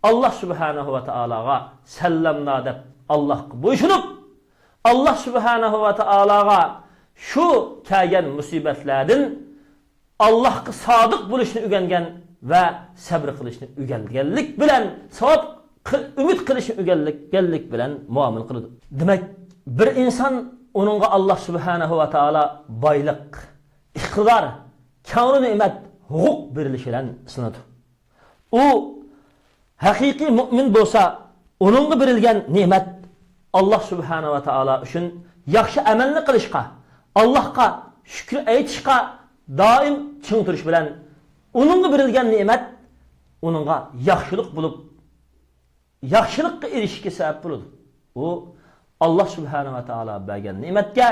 ئاللاھ سۇبھانەھۇ ۋە تائالاغا سەللەمنا دەپ ئاللاھقا بويسۇنۇپ، ئاللاھ سۇبھانەھۇ ۋە تائالاغا شۇ كەلگەن مۇسىبەتلەردىن ئاللاھقا سادىق بولۇشنى ئۆگەنگەن ۋە سەبرى قىلىشنى ئۆگەنگەنلىك بىلەن، ساۋاب قىل-، ئۈمىد قىلىشنى ئۆگەنگەنلىك بىلەن مۇئامىلە قىلىدۇ. دېمەك، بىر ئىنسان ئۇنىڭغا ئاللاھ سۇبھانەھۇ ۋە تائالا بايلىق، ئىقتىدار، كەڭرى نېمەت، ھوقۇق بېرىلىشى بىلەن سىنىدۇ. ئۇ ھەقىقىي مۇئمىن بولسا، ئۇنىڭغا بېرىلگەن نېمەت ئاللاھ سۇبھانەھۇ ۋە تائالا ئۈچۈن ياخشى ئەمەلنى قىلىشقا، ئاللاھقا شۈكرى ئېيتىشقا دائىم چىڭ تۇرۇش بىلەن ئۇنىڭغا بېرىلگەن نېمەت ئۇنىڭغا ياخشىلىق بولۇپ، ياخشىلىققا ئېرىشىشكە سەۋەب بولىدۇ. ئۇ ئاللا سۇبھانەھۇ ۋە تائالا بەرگەن نېمەتكە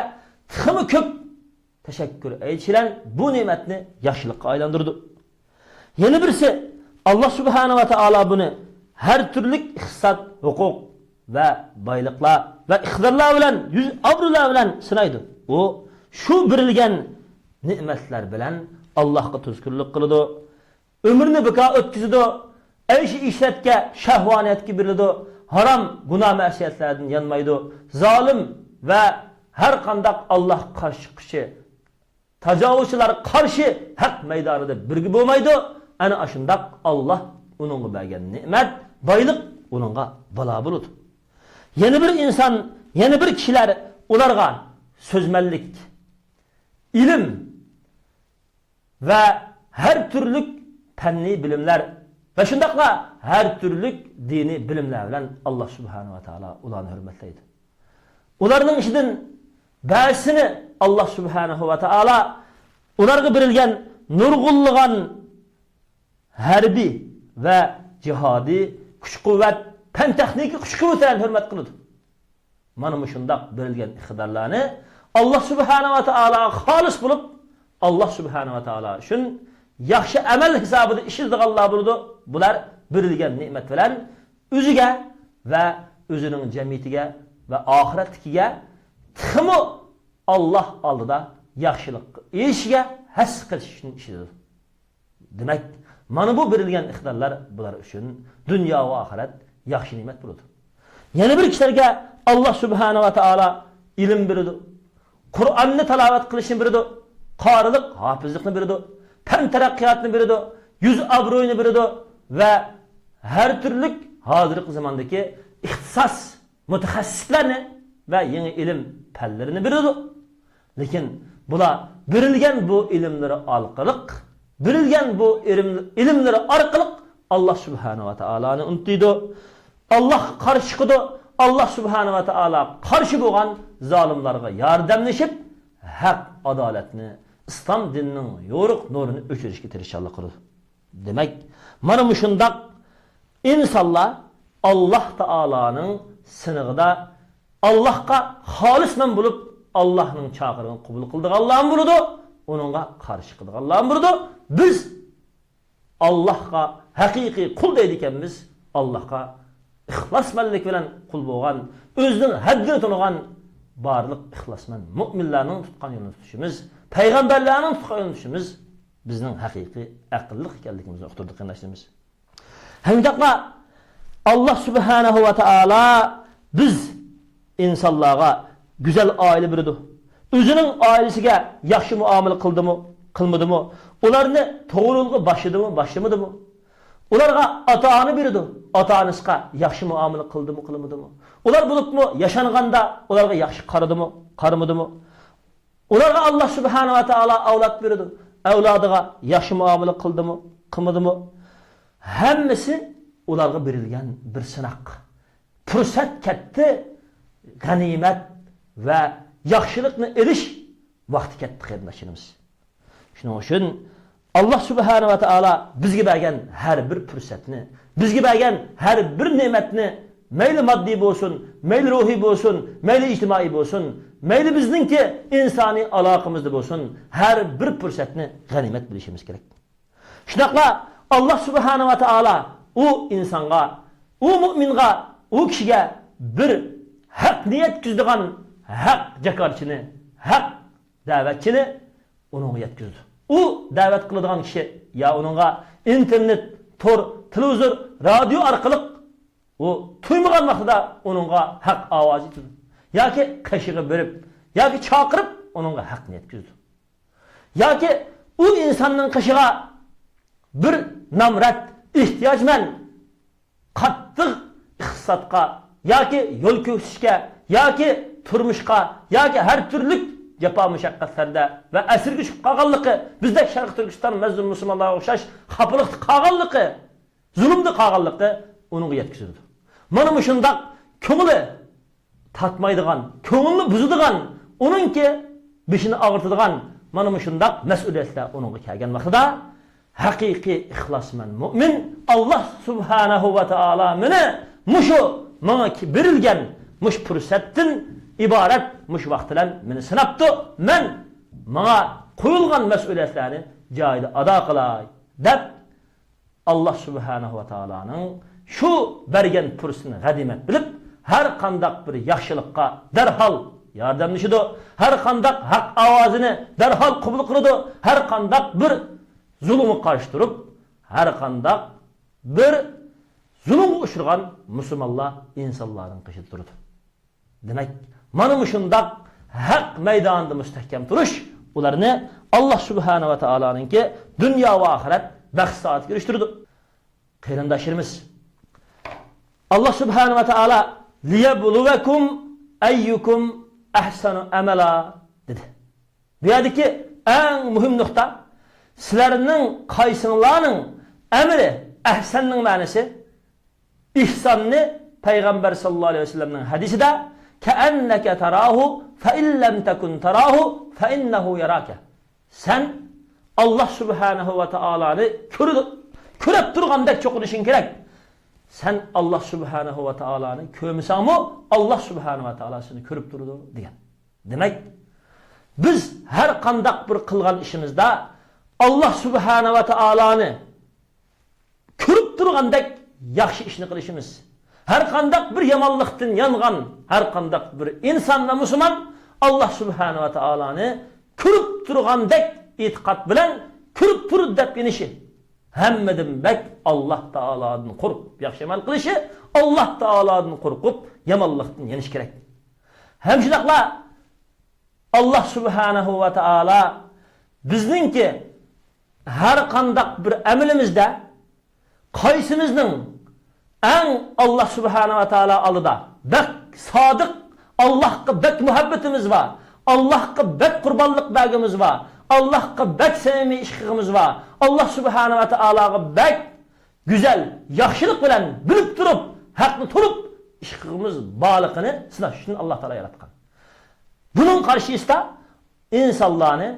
تېخىمۇ كۆپ تەشەككۈر ئېيتىش بىلەن بۇ نېمەتنى ياخشىلىققا ئايلاندۇرىدۇ. يەنە بىرسى، ئاللا سۇبھانەھۇ ۋە تائالا بۇنى ھەر تۈرلۈك ئىقتىساد، ھوقۇق ۋە بايلىقلار ۋە ئىقتىدارلار بىلەن، يۈز ئابرۇلار بىلەن سىنايدۇ. ئۇ شۇ بېرىلگەن نېمەتلەر بىلەن ئاللاھقا تۇزكورلۇق قىلىدۇ. ئۆمرىنى بىكار ئۆتكۈزىدۇ. ئەيش-ئىشرەتكە، شەھۋانىيەتكە بېرىلىدۇ. ھارام، گۇناھ-مەسىيەتلەردىن يانمايدۇ. زالىم ۋە ھەر قانداق ئاللاھقا قارشى چىققۇچى، تاجاۋۇزچىلارغا قارشى ھەق مەيدانىدا بىرگە بولمايدۇ. ئەنە ئاشۇنداق ئاللاھ ئۇنىڭغا بەرگەن نېمەت، بايلىق ئۇنىڭغا بالا بولىدۇ. يەنە بىر ئىنسان، يەنە بىر كىشىلەر ئۇلارغا سۆزمەنلىك، ئىلىم، ۋە ھەر تۈرلۈك پەننىي بىلىملەر ۋە شۇنداقلا ھەر تۈرلۈك دىنىي بىلىملەر بىلەن ئاللا سۇبھانەھۇ ۋە تائالا ئۇلارنى ھۆرمەتلەيدۇ. ئۇلارنىڭ ئىچىدىن بەزىسىنى ئاللا سۇبھانەھۇ ۋە تائالا ئۇلارغا بېرىلگەن نۇرغۇنلىغان ھەربىي ۋە جىھادىي كۈچ-قۇۋۋەت، پەن-تېخنىكا كۈچ-قۇۋۋىتى بىلەن ھۆرمەت قىلىدۇ. مانا مۇشۇنداق بېرىلگەن ئىقتىدارلارنى ئاللا سۇبھانەھۇ ۋە تائالاغا خالىس بولۇپ، ئاللا سۇبھانەھۇ ۋە تائالا ئۈچۈن ياخشى ئەمەل ھېسابىدا ئىشلىتىدىغانلار بولىدۇ. بۇلار بېرىلگەن نېمەت بىلەن ئۆزىگە ۋە ئۆزىنىڭ جەمئىيىتىگە ۋە ئاخىرەتتىكىگە تېخىمۇ ئاللا ئالدىدا ياخشىلىققا ئېرىشىشىگە ھەسسە قېتىش ئۈچۈن ئىشلىتىدۇ. دېمەك، مانا بۇ بېرىلگەن ئىقتىدارلار بۇلار ئۈچۈن دۇنيا ۋە ئاخىرەت ياخشى نېمەت بولىدۇ. يەنە بىر كىشىلەرگە ئاللا سۇبھانەھۇ ۋە تائالا ئىلىم بېرىدۇ، قۇرئاننى تىلاۋەت قىلىشنى بېرىدۇ، قارىلىق، ھاپىزلىقنى بېرىدۇ، پەن تەرەققىياتنى بېرىدۇ، يۈز ئابرۇينى بېرىدۇ ۋە ھەر تۈرلۈك ھازىرقى زاماندىكى ئىختىساس مۇتەخەسسىسلەرنى ۋە يېڭى ئىلىم پەنلىرىنى بېرىدۇ. لېكىن بۇلار بېرىلگەن بۇ ئىلىملىرى ئارقىلىق، بېرىلگەن بۇ ئىلىم-، ئىلىملىرى ئارقىلىق ئاللا سۇبھانەھۇ ۋە تائالانى ئۇنتۇيدۇ. ئاللاھقا قارشى چىقىدۇ. ئاللا سۇبھانەھۇ ۋە تائالا قارشى بولغان زالىملارغا ياردەملىشىپ، ھەق، ئادالەتنى، ئىسلام دىنىنىڭ يورۇق نۇرىنى ئۆچۈرۈشكە تىرىشچانلىق قىلىدۇ. دېمەك، مانا مۇشۇنداق ئىنسانلار ئاللا تائالانىڭ سىنىغىدا ئاللاھقا خالىسمەن بولۇپ، ئاللاھنىڭ چاقىرىقىنى قوبۇل قىلىدىغانلارمۇ بولىدۇ، ئۇنىڭغا قارشى چىقىدىغانلارمۇ بولىدۇ. بىز ئاللاھقا ھەقىقىي قۇل دەيدىكەنمىز، ئاللاھقا ئىخلاسمەنلىك بىلەن قۇل بولغان، ئۆزىنىڭ ھەددىنى تونۇغان بارلىق ئىخلاسمەن مۆمىنلەرنىڭ تۇتقان يولىنى تۇتۇشىمىز، پەيغەمبەرلەرنىڭ تۇتقان يولىنى تۇتۇشىمىز بىزنىڭ ھەقىقىي ئەقىللىق ئىكەنلىكىمىزنى ئۇقتۇردى، قېرىنداشلىرىمىز. شۇنداقلا ئاللا سۇبھانەھۇ ۋە تائالا بىز ئىنسانلارغا گۈزەل ئائىلە بېرىدۇ. ئۆزىنىڭ ئائىلىسىگە ياخشى مۇئامىلە قىلدىمۇ، قىلمىدىمۇ؟ ئۇلارنى توغرا يولغا باشلىدىمۇ، باشلىمىدىمۇ؟ ئۇلارغا ئاتا-ئانا بېرىدۇ. ئاتا-ئانىسىغا ياخشى مۇئامىلە قىلدىمۇ، قىلمىدىمۇ؟ ئۇلار بولۇپمۇ ياشانغاندا ئۇلارغا ياخشى قارىدىمۇ، قارىمىدىمۇ؟ ئۇلارغا ئاللا سۇبھانەھۇ ۋە تائالا ئەۋلاد بېرىدۇ. ئەۋلادىغا ياخشى مۇئامىلە قىلدىمۇ، قىلمىدىمۇ؟ ھەممىسى ئۇلارغا بېرىلگەن بىر سىناق. پۇرسەت كەتتى، غەنىيمەت ۋە ياخشىلىقنى ئېلىش ۋاقتى كەتتى، قېرىنداشلىرىمىز. شۇنىڭ ئۈچۈن ئاللا سۇبھانەھۇ ۋە تائالا بىزگە بەرگەن ھەر بىر پۇرسەتنى، بىزگە بەرگەن ھەر بىر نېمەتنى، مەيلى ماددىي بولسۇن، مەيلى روھىي بولسۇن، مەيلى ئىجتىمائىي بولسۇن، مەيلى بىزنىڭكى ئىنسانىي ئالاقىمىزدا بولسۇن، ھەر بىر پۇرسەتنى غەنىيمەت بىلىشىمىز كېرەك. شۇنداقلا ئاللا سۇبھانەھۇ ۋە تائالا ئۇ ئىنسانغا، ئۇ مۆمىنغا، ئۇ كىشىگە بىر ھەقنى يەتكۈزىدىغان ھەق جاكارچىنى، ھەق دەۋەتچىنى ئۇنىڭغا يەتكۈزىدۇ. ئۇ دەۋەت قىلىدىغان كىشى يا ئۇنىڭغا ئىنتېرنېت، تور، تېلېۋىزور، رادىيو ئارقىلىق ئۇ تۇيمىغان ۋاقتىدا ئۇنىڭغا ھەق ئاۋازى يېتىدۇ. ياكى قېشىغا بېرىپ، ياكى چاقىرىپ ئۇنىڭغا ھەقنى يەتكۈزىدۇ. ياكى ئۇ ئىنساننىڭ قېشىغا بىر نامرات، ئېھتىياجمەن، قاتتىق ئىقتىسادقا ياكى يول كۆرسىتىشكە ياكى تۇرمۇشقا ياكى ھەر تۈرلۈك جاپا مۇشەققەتلەردە ۋە ئەسىرگە چۈشۈپ قالغانلىقى، بىزدەك شەرقىي تۈركىستان مەزلۇم مۇسۇلمانلارغا ئوخشاش خاپىلىقتا قالغانلىقى، زۇلۇمدا قالغانلىقى ئۇنىڭغا يەتكۈزۈلىدۇ. مانا مۇشۇنداق كۆڭلى تارتمايدىغان، كۆڭلىنى بۇزىدىغان، ئۇنىڭكى بېشىنى ئاغرىتىدىغان، مانا مۇشۇنداق مەسئۇلىيەتلەر ئۇنىڭغا كەلگەن ۋاقتىدا، ھەقىقىي ئىخلاسمەن مۆمىن، ئاللا سۇبھانەھۇ ۋە تائالا مېنى مۇشۇ ماڭا بېرىلگەن مۇشۇ پۇرسەتتىن ئىبارەت مۇشۇ ۋاقىت بىلەن مېنى سىناپتۇ، مەن ماڭا قويۇلغان مەسئۇلىيەتلەرنى جايىدا ئادا قىلاي، دەپ، ئاللا سۇبھانەھۇ ۋە تائالانىڭ شۇ بەرگەن پۇرسىتىنى غەنىيمەت بىلىپ، ھەر قانداق بىر ياخشىلىققا دەرھال ياردەملىشىدۇ، ھەر قانداق ھەق ئاۋازىنى دەرھال قوبۇل قىلىدۇ، ھەر قانداق بىر زۇلۇمغا قارشى تۇرۇپ، ھەر قانداق بىر زۇلۇمغا ئۇچرىغان مۇسۇلمانلار ئىنسانلارنىڭ قېشىدا تۇرىدۇ. دېمەك، مانا مۇشۇنداق ھەق مەيدانىدا مۇستەھكەم تۇرۇش ئۇلارنى ئاللا سۇبھانەھۇ ۋە تائالانىڭكى دۇنيا ۋە ئاخىرەت بەخت سائادىتىگە ئېرىشتۈرىدۇ. قېرىنداشلىرىمىز، ئاللا سۇبھانەھۇ ۋە تائالا «لىيەبلۇۋەكۇم ئەييۇكۇم ئەھسەنۇ ئەمەلا» دېدى. بۇ يەردىكى ئەڭ مۇھىم نۇقتا، سىلەرنىڭ قايسىڭلارنىڭ ئەمىلى ئەھسەننىڭ مەنىسى، ئېھساننى پەيغەمبەر ساللاللاھۇ ئەلەيھى ۋەسەللەمنىڭ ھەدىسىدە، «كەئەننەكە تاراھۇ، فەئىن لەم تەكۇن تاراھۇ، فەئىننەھۇ ياراكە.» سەن ئاللا سۇبھانەھۇ ۋە تائالانى كۆرىدۇ، كۆرۈپ تۇرغاندەك چوقۇنۇشۇڭ كېرەك. سەن ئاللا سۇبھانەھۇ ۋە تائالانى كۆرمىسەڭمۇ، ئاللا سۇبھانەھۇ ۋە تائالا سېنى كۆرۈپ تۇرىدۇ، دېگەن. دېمەك، بىز ھەر قانداق بىر قىلغان ئىشىمىزدا ئاللا سۇبھانەھۇ ۋە تائالانى كۆرۈپ تۇرغاندەك ياخشى ئىشنى قىلىشىمىز. ھەر قانداق بىر يامانلىقتىن يانغان ھەر قانداق بىر ئىنسان ۋە مۇسۇلمان ئاللا سۇبھانەھۇ ۋە تائالانى كۆرۈپ تۇرغاندەك ئېتىقاد بىلەن كۆرۈپ تۇرىدۇ دەپ يېنىشى. ھەممىدىن بەك ئاللا تائالادىن قورقۇپ ياخشى ئەمەل قىلىشى، ئاللا تائالادىن قورقۇپ يامانلىقتىن يېنىش كېرەك. ھەم شۇنداقلا ئاللا سۇبھانەھۇ ۋە تائالا بىزنىڭكى ھەر قانداق بىر ئەمىلىمىزدە قايسىمىزنىڭ ئەڭ ئاللا سۇبھانەھۇ ۋە تائالا ئالدىدا بەك سادىق، ئاللاھقا بەك مۇھەببىتىمىز بار، ئاللاھقا بەك قۇربانلىق بەرگۈمىز بار، ئاللاھقا بەك سەمىمىي ئىشقىغىمىز بار، ئاللا سۇبھانەھۇ ۋە تائالاغا بەك گۈزەل، ياخشىلىق بىلەن بىلىپ تۇرۇپ، ھەقنى تۇرۇپ ئىشقىغىمىز بارلىقىنى سىناش ئۈچۈن ئاللا تائالا ياراتقان. بۇنىڭ قارشىسىدا ئىنسانلارنى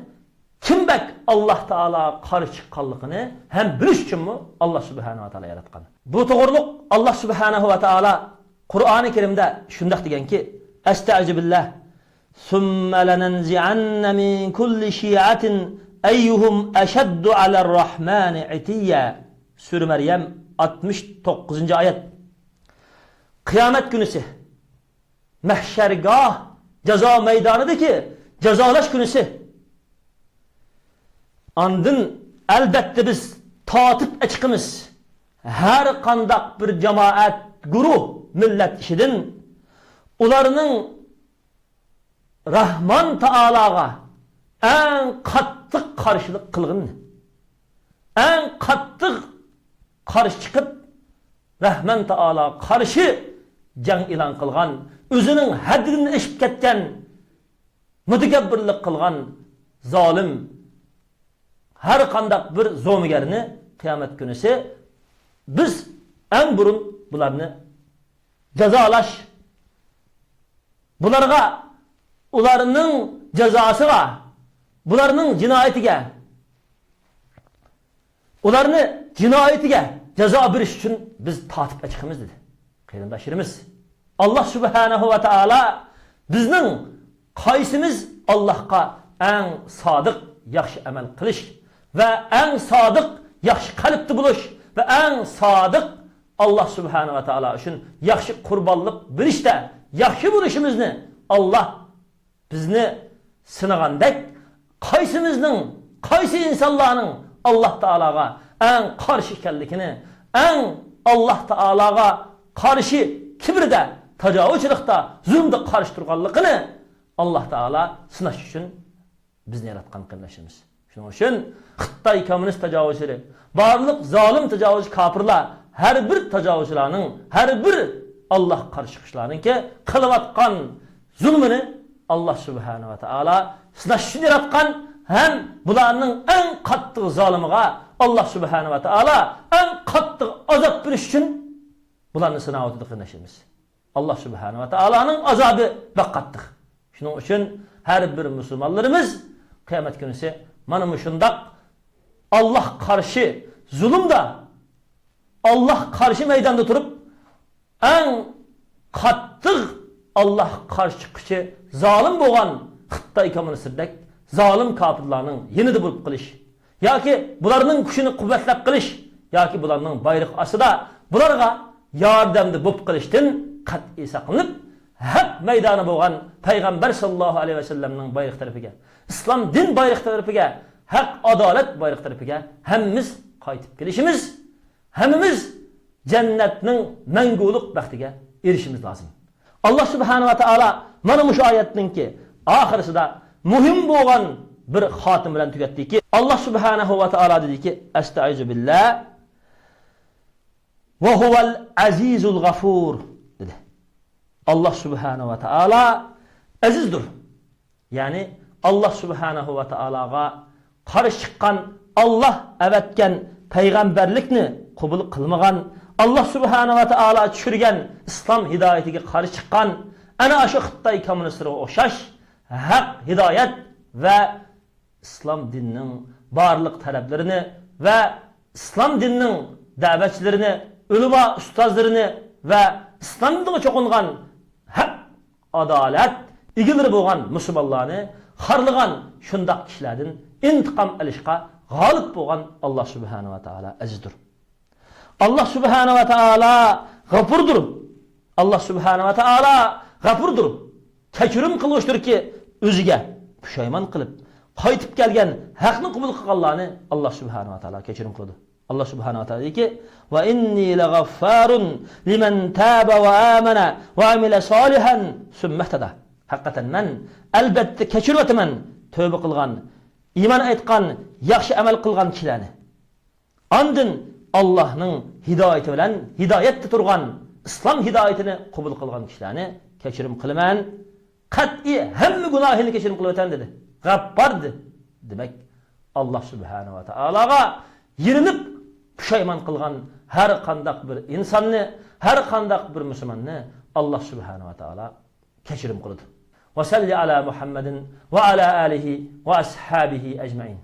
كىم بەك ئاللا تائالاغا قارشى چىققانلىقىنى ھەم بىلىش ئۈچۈنمۇ ئاللا سۇبھانەھۇ ۋە تائالا ياراتقان. بۇ توغرۇلۇق ئاللا سۇبھانەھۇ ۋە تائالا قۇرئانى كەرىمدە شۇنداق دېگەنكى، ئەستەئىزۇ بىللاھ، «ثم لننزعن من كل شيعة أيهم أشد على الرحمن عتيا.» سۈرە مەريەم، ئاتمىش توققۇزىنچى ئايەت. قىيامەت كۈنىسى، مەھشەرگاھ، جازا مەيدانىدىكى جازالاش كۈنىسى. ئاندىن ئەلبەتتە بىز تارتىپ ئەچىقىمىز ھەر قانداق بىر جامائەت، گۇرۇھ، مىللەت ئىچىدىن ئۇلارنىڭ راھمان تائالاغا ئەڭ قاتتىق قارشىلىق قىلغىنىنى، ئەڭ قاتتىق قارشى چىقىپ، راھمان تائالاغا قارشى جەڭ ئېلان قىلغان، ئۆزىنىڭ ھەددىدىن ئېشىپ كەتكەن، مۇتەكەببىرلىك قىلغان زالىم ھەر قانداق بىر زومىگەرنى قىيامەت كۈنىسى بىز ئەڭ بۇرۇن بۇلارنى جازالاش، بۇلارغا، ئۇلارنىڭ جازاسىغا، بۇلارنىڭ جىنايىتىگە، ئۇلارنى جىنايىتىگە جازا بېرىش ئۈچۈن بىز تارتىپ ئەچىقىمىز، دېدى. قېرىنداشلىرىمىز، ئاللا سۇبھانەھۇ ۋە تائالا بىزنىڭ قايسىمىز ئاللاھقا ئەڭ سادىق ياخشى ئەمەل قىلىش ۋە ئەڭ سادىق ياخشى قەلبتە بولۇش ۋە ئەڭ سادىق ئاللا سۇبھانەھۇ ۋە تائالا ئۈچۈن ياخشى قۇربانلىق بېرىشتە ياخشى بولۇشىمىزنى ئاللا بىزنى سىنىغاندەك، قايسىمىزنىڭ، قايسى ئىنسانلارنىڭ ئاللا تائالاغا ئەڭ قارشى ئىكەنلىكىنى، ئەڭ ئاللا تائالاغا قارشى كىبىردە، تاجاۋۇزچىلىقتا، زۇلۇمدا قارشى تۇرغانلىقىنى ئاللا تائالا سىناش ئۈچۈن بىزنى ياراتقان، قېرىنداشلىرىمىز. شۇنىڭ ئۈچۈن خىتاي كوممۇنىست تاجاۋۇزچىلىرى، بارلىق زالىم تاجاۋۇزچى كاپىرلار، ھەر بىر تاجاۋۇزچىلارنىڭ، ھەر بىر ئاللاھقا قارشى چىقىشلارنىڭكى قىلىۋاتقان زۇلمىنى ئاللا سۇبھانەھۇ ۋە تائالا سىناش ئۈچۈن ياراتقان ھەم بۇلارنىڭ ئەڭ قاتتىق زالىمىغا ئاللا سۇبھانەھۇ ۋە تائالا ئەڭ قاتتىق ئازاب بېرىش ئۈچۈن بۇلارنى سىناۋاتىدۇ، قېرىنداشلىرىمىز. ئاللا سۇبھانەھۇ ۋە تائالانىڭ ئازابى بەك قاتتىق. شۇنىڭ ئۈچۈن ھەر بىر مۇسۇلمانلىرىمىز قىيامەت كۈنىسى مانا مۇشۇنداق ئاللاھقا قارشى زۇلۇمدا، ئاللاھقا قارشى مەيداندا تۇرۇپ، ئەڭ قاتتىق ئاللاھقا قارشى چىققۇچى زالىم بولغان خىتاي كوممۇنىستلىرىدەك زالىم كاپىرلارنىڭ يېنىدا بولۇپ قېلىش ياكى بۇلارنىڭ كۈچىنى قۇۋۋەتلەپ قېلىش ياكى بۇلارنىڭ بايرىقى ئاستىدا بۇلارغا ياردەمدە بولۇپ قېلىشتىن قەتئىي ساقلىنىپ، ھەق مەيدانى بولغان پەيغەمبەر ساللاللاھۇ ئەلەيھى ۋەسەللەمنىڭ بايرىقى تەرىپىگە، ئىسلام دىن بايرىقى تەرىپىگە، ھەق ئادالەت بايرىقى تەرىپىگە ھەممىمىز قايتىپ كېلىشىمىز، ھەممىمىز جەننەتنىڭ مەڭگۈلۈك بەختىگە ئېرىشىشىمىز لازىم. ئاللاھ سۇبھانەھۇ ۋە تائالا مانا مۇشۇ ئايەتنىڭكى ئاخىرىسىدا مۇھىم بولغان بىر خاتىمە بىلەن تۈگەتتىكى، ئاللاھ سۇبھانەھۇ ۋە تائالا دېدىكى، ئەستەئىزۇ بىللا، ۋە ھۇۋەل ئەزىزۇل غەفۇر، دېدى. ئاللاھ سۇبھانەھۇ ۋە تائالا ئەزىزدۇر. يەنى ئاللاھ سۇبھانەھۇ ۋە تائالاغا قارشى چىققان، ئاللاھ ئەۋەتكەن پەيغەمبەرلىكنى قوبۇل قىلمىغان، ئاللاھ سۇبھانەھۇ ۋە تائالا چۈشۈرگەن ئىسلام ھىدايىتىگە قارشى چىققان، ئەنە ئاشۇ خىتاي كوممۇنىستلىرىغا ئوخشاش ھەق ھىدايەت ۋە ئىسلام دىنىنىڭ بارلىق تەرەپلىرىنى ۋە ئىسلام دىنىنىڭ دەۋەتچىلىرىنى، ئۆلىما ئۇستازلىرىنى ۋە ئىسلام دىنىغا چوقۇنغان ھەق ئادالەت ئىگىلىرى بولغان مۇسۇلمانلارنى خارلىغان شۇنداق كىشىلەردىن ئىنتىقام ئېلىشقا غالىب بولغان ئاللاھ سۇبھانەھۇ ۋە تائالا ئەزىزدۇر. ئاللاھ سۇبھانەھۇ ۋە تائالا غەپۇردۇر. ئاللاھ سۇبھانەھۇ ۋە تائالا غەپۇردۇر. كەچۈرۈم قىلغۇچتۇركى، ئۆزىگە پۇشايمان قىلىپ، قايتىپ كەلگەن، ھەقنى قوبۇل قىلغانلارنى ئاللاھ سۇبھانەھۇ ۋە تائالا كەچۈرۈم قىلىدۇ. ئاللاھ سۇبھانەھۇ ۋە تائالا دەيدىكى، ۋە ئىننى لەغەففارۇن لىمەن تابە ۋە ئامەنە ۋە ئامىلە سالىھەن سۈممەھتەدا. ھەقىقەتەن مەن، ئەلبەتتە، كەچۈرۈۋاتىمەن تۆبە قىلغان، ئىمان ئېيتقان، ياخشى ئەمەل قىلغان كىشىلەرنى. ئاندىن ئاللاھنىڭ ھىدايىتى بىلەن ھىدايەتتە تۇرغان، ئىسلام ھىدايىتىنى قوبۇل قىلغان كىشىلەرنى كەچۈرۈم قىلىمەن. قەتئىي ھەممە گۇناھىنى كەچۈرۈم قىلىۋېتەن، دېدى. غەپپار، دېدى. دېمەك، ئاللاھ سۇبھانەھۇ ۋە تائالاغا يېلىنىپ پۇشايمان قىلغان ھەر قانداق بىر ئىنساننى، ھەر قانداق بىر مۇسۇلماننى ئاللاھ سۇبھانەھۇ ۋە تائالا كەچۈرۈم قىلىدۇ. ۋە سەللى ئالا مۇھەممەدىن ۋە ئالا ئالىھى ۋە ئەسھابىھى ئەجمەئىن.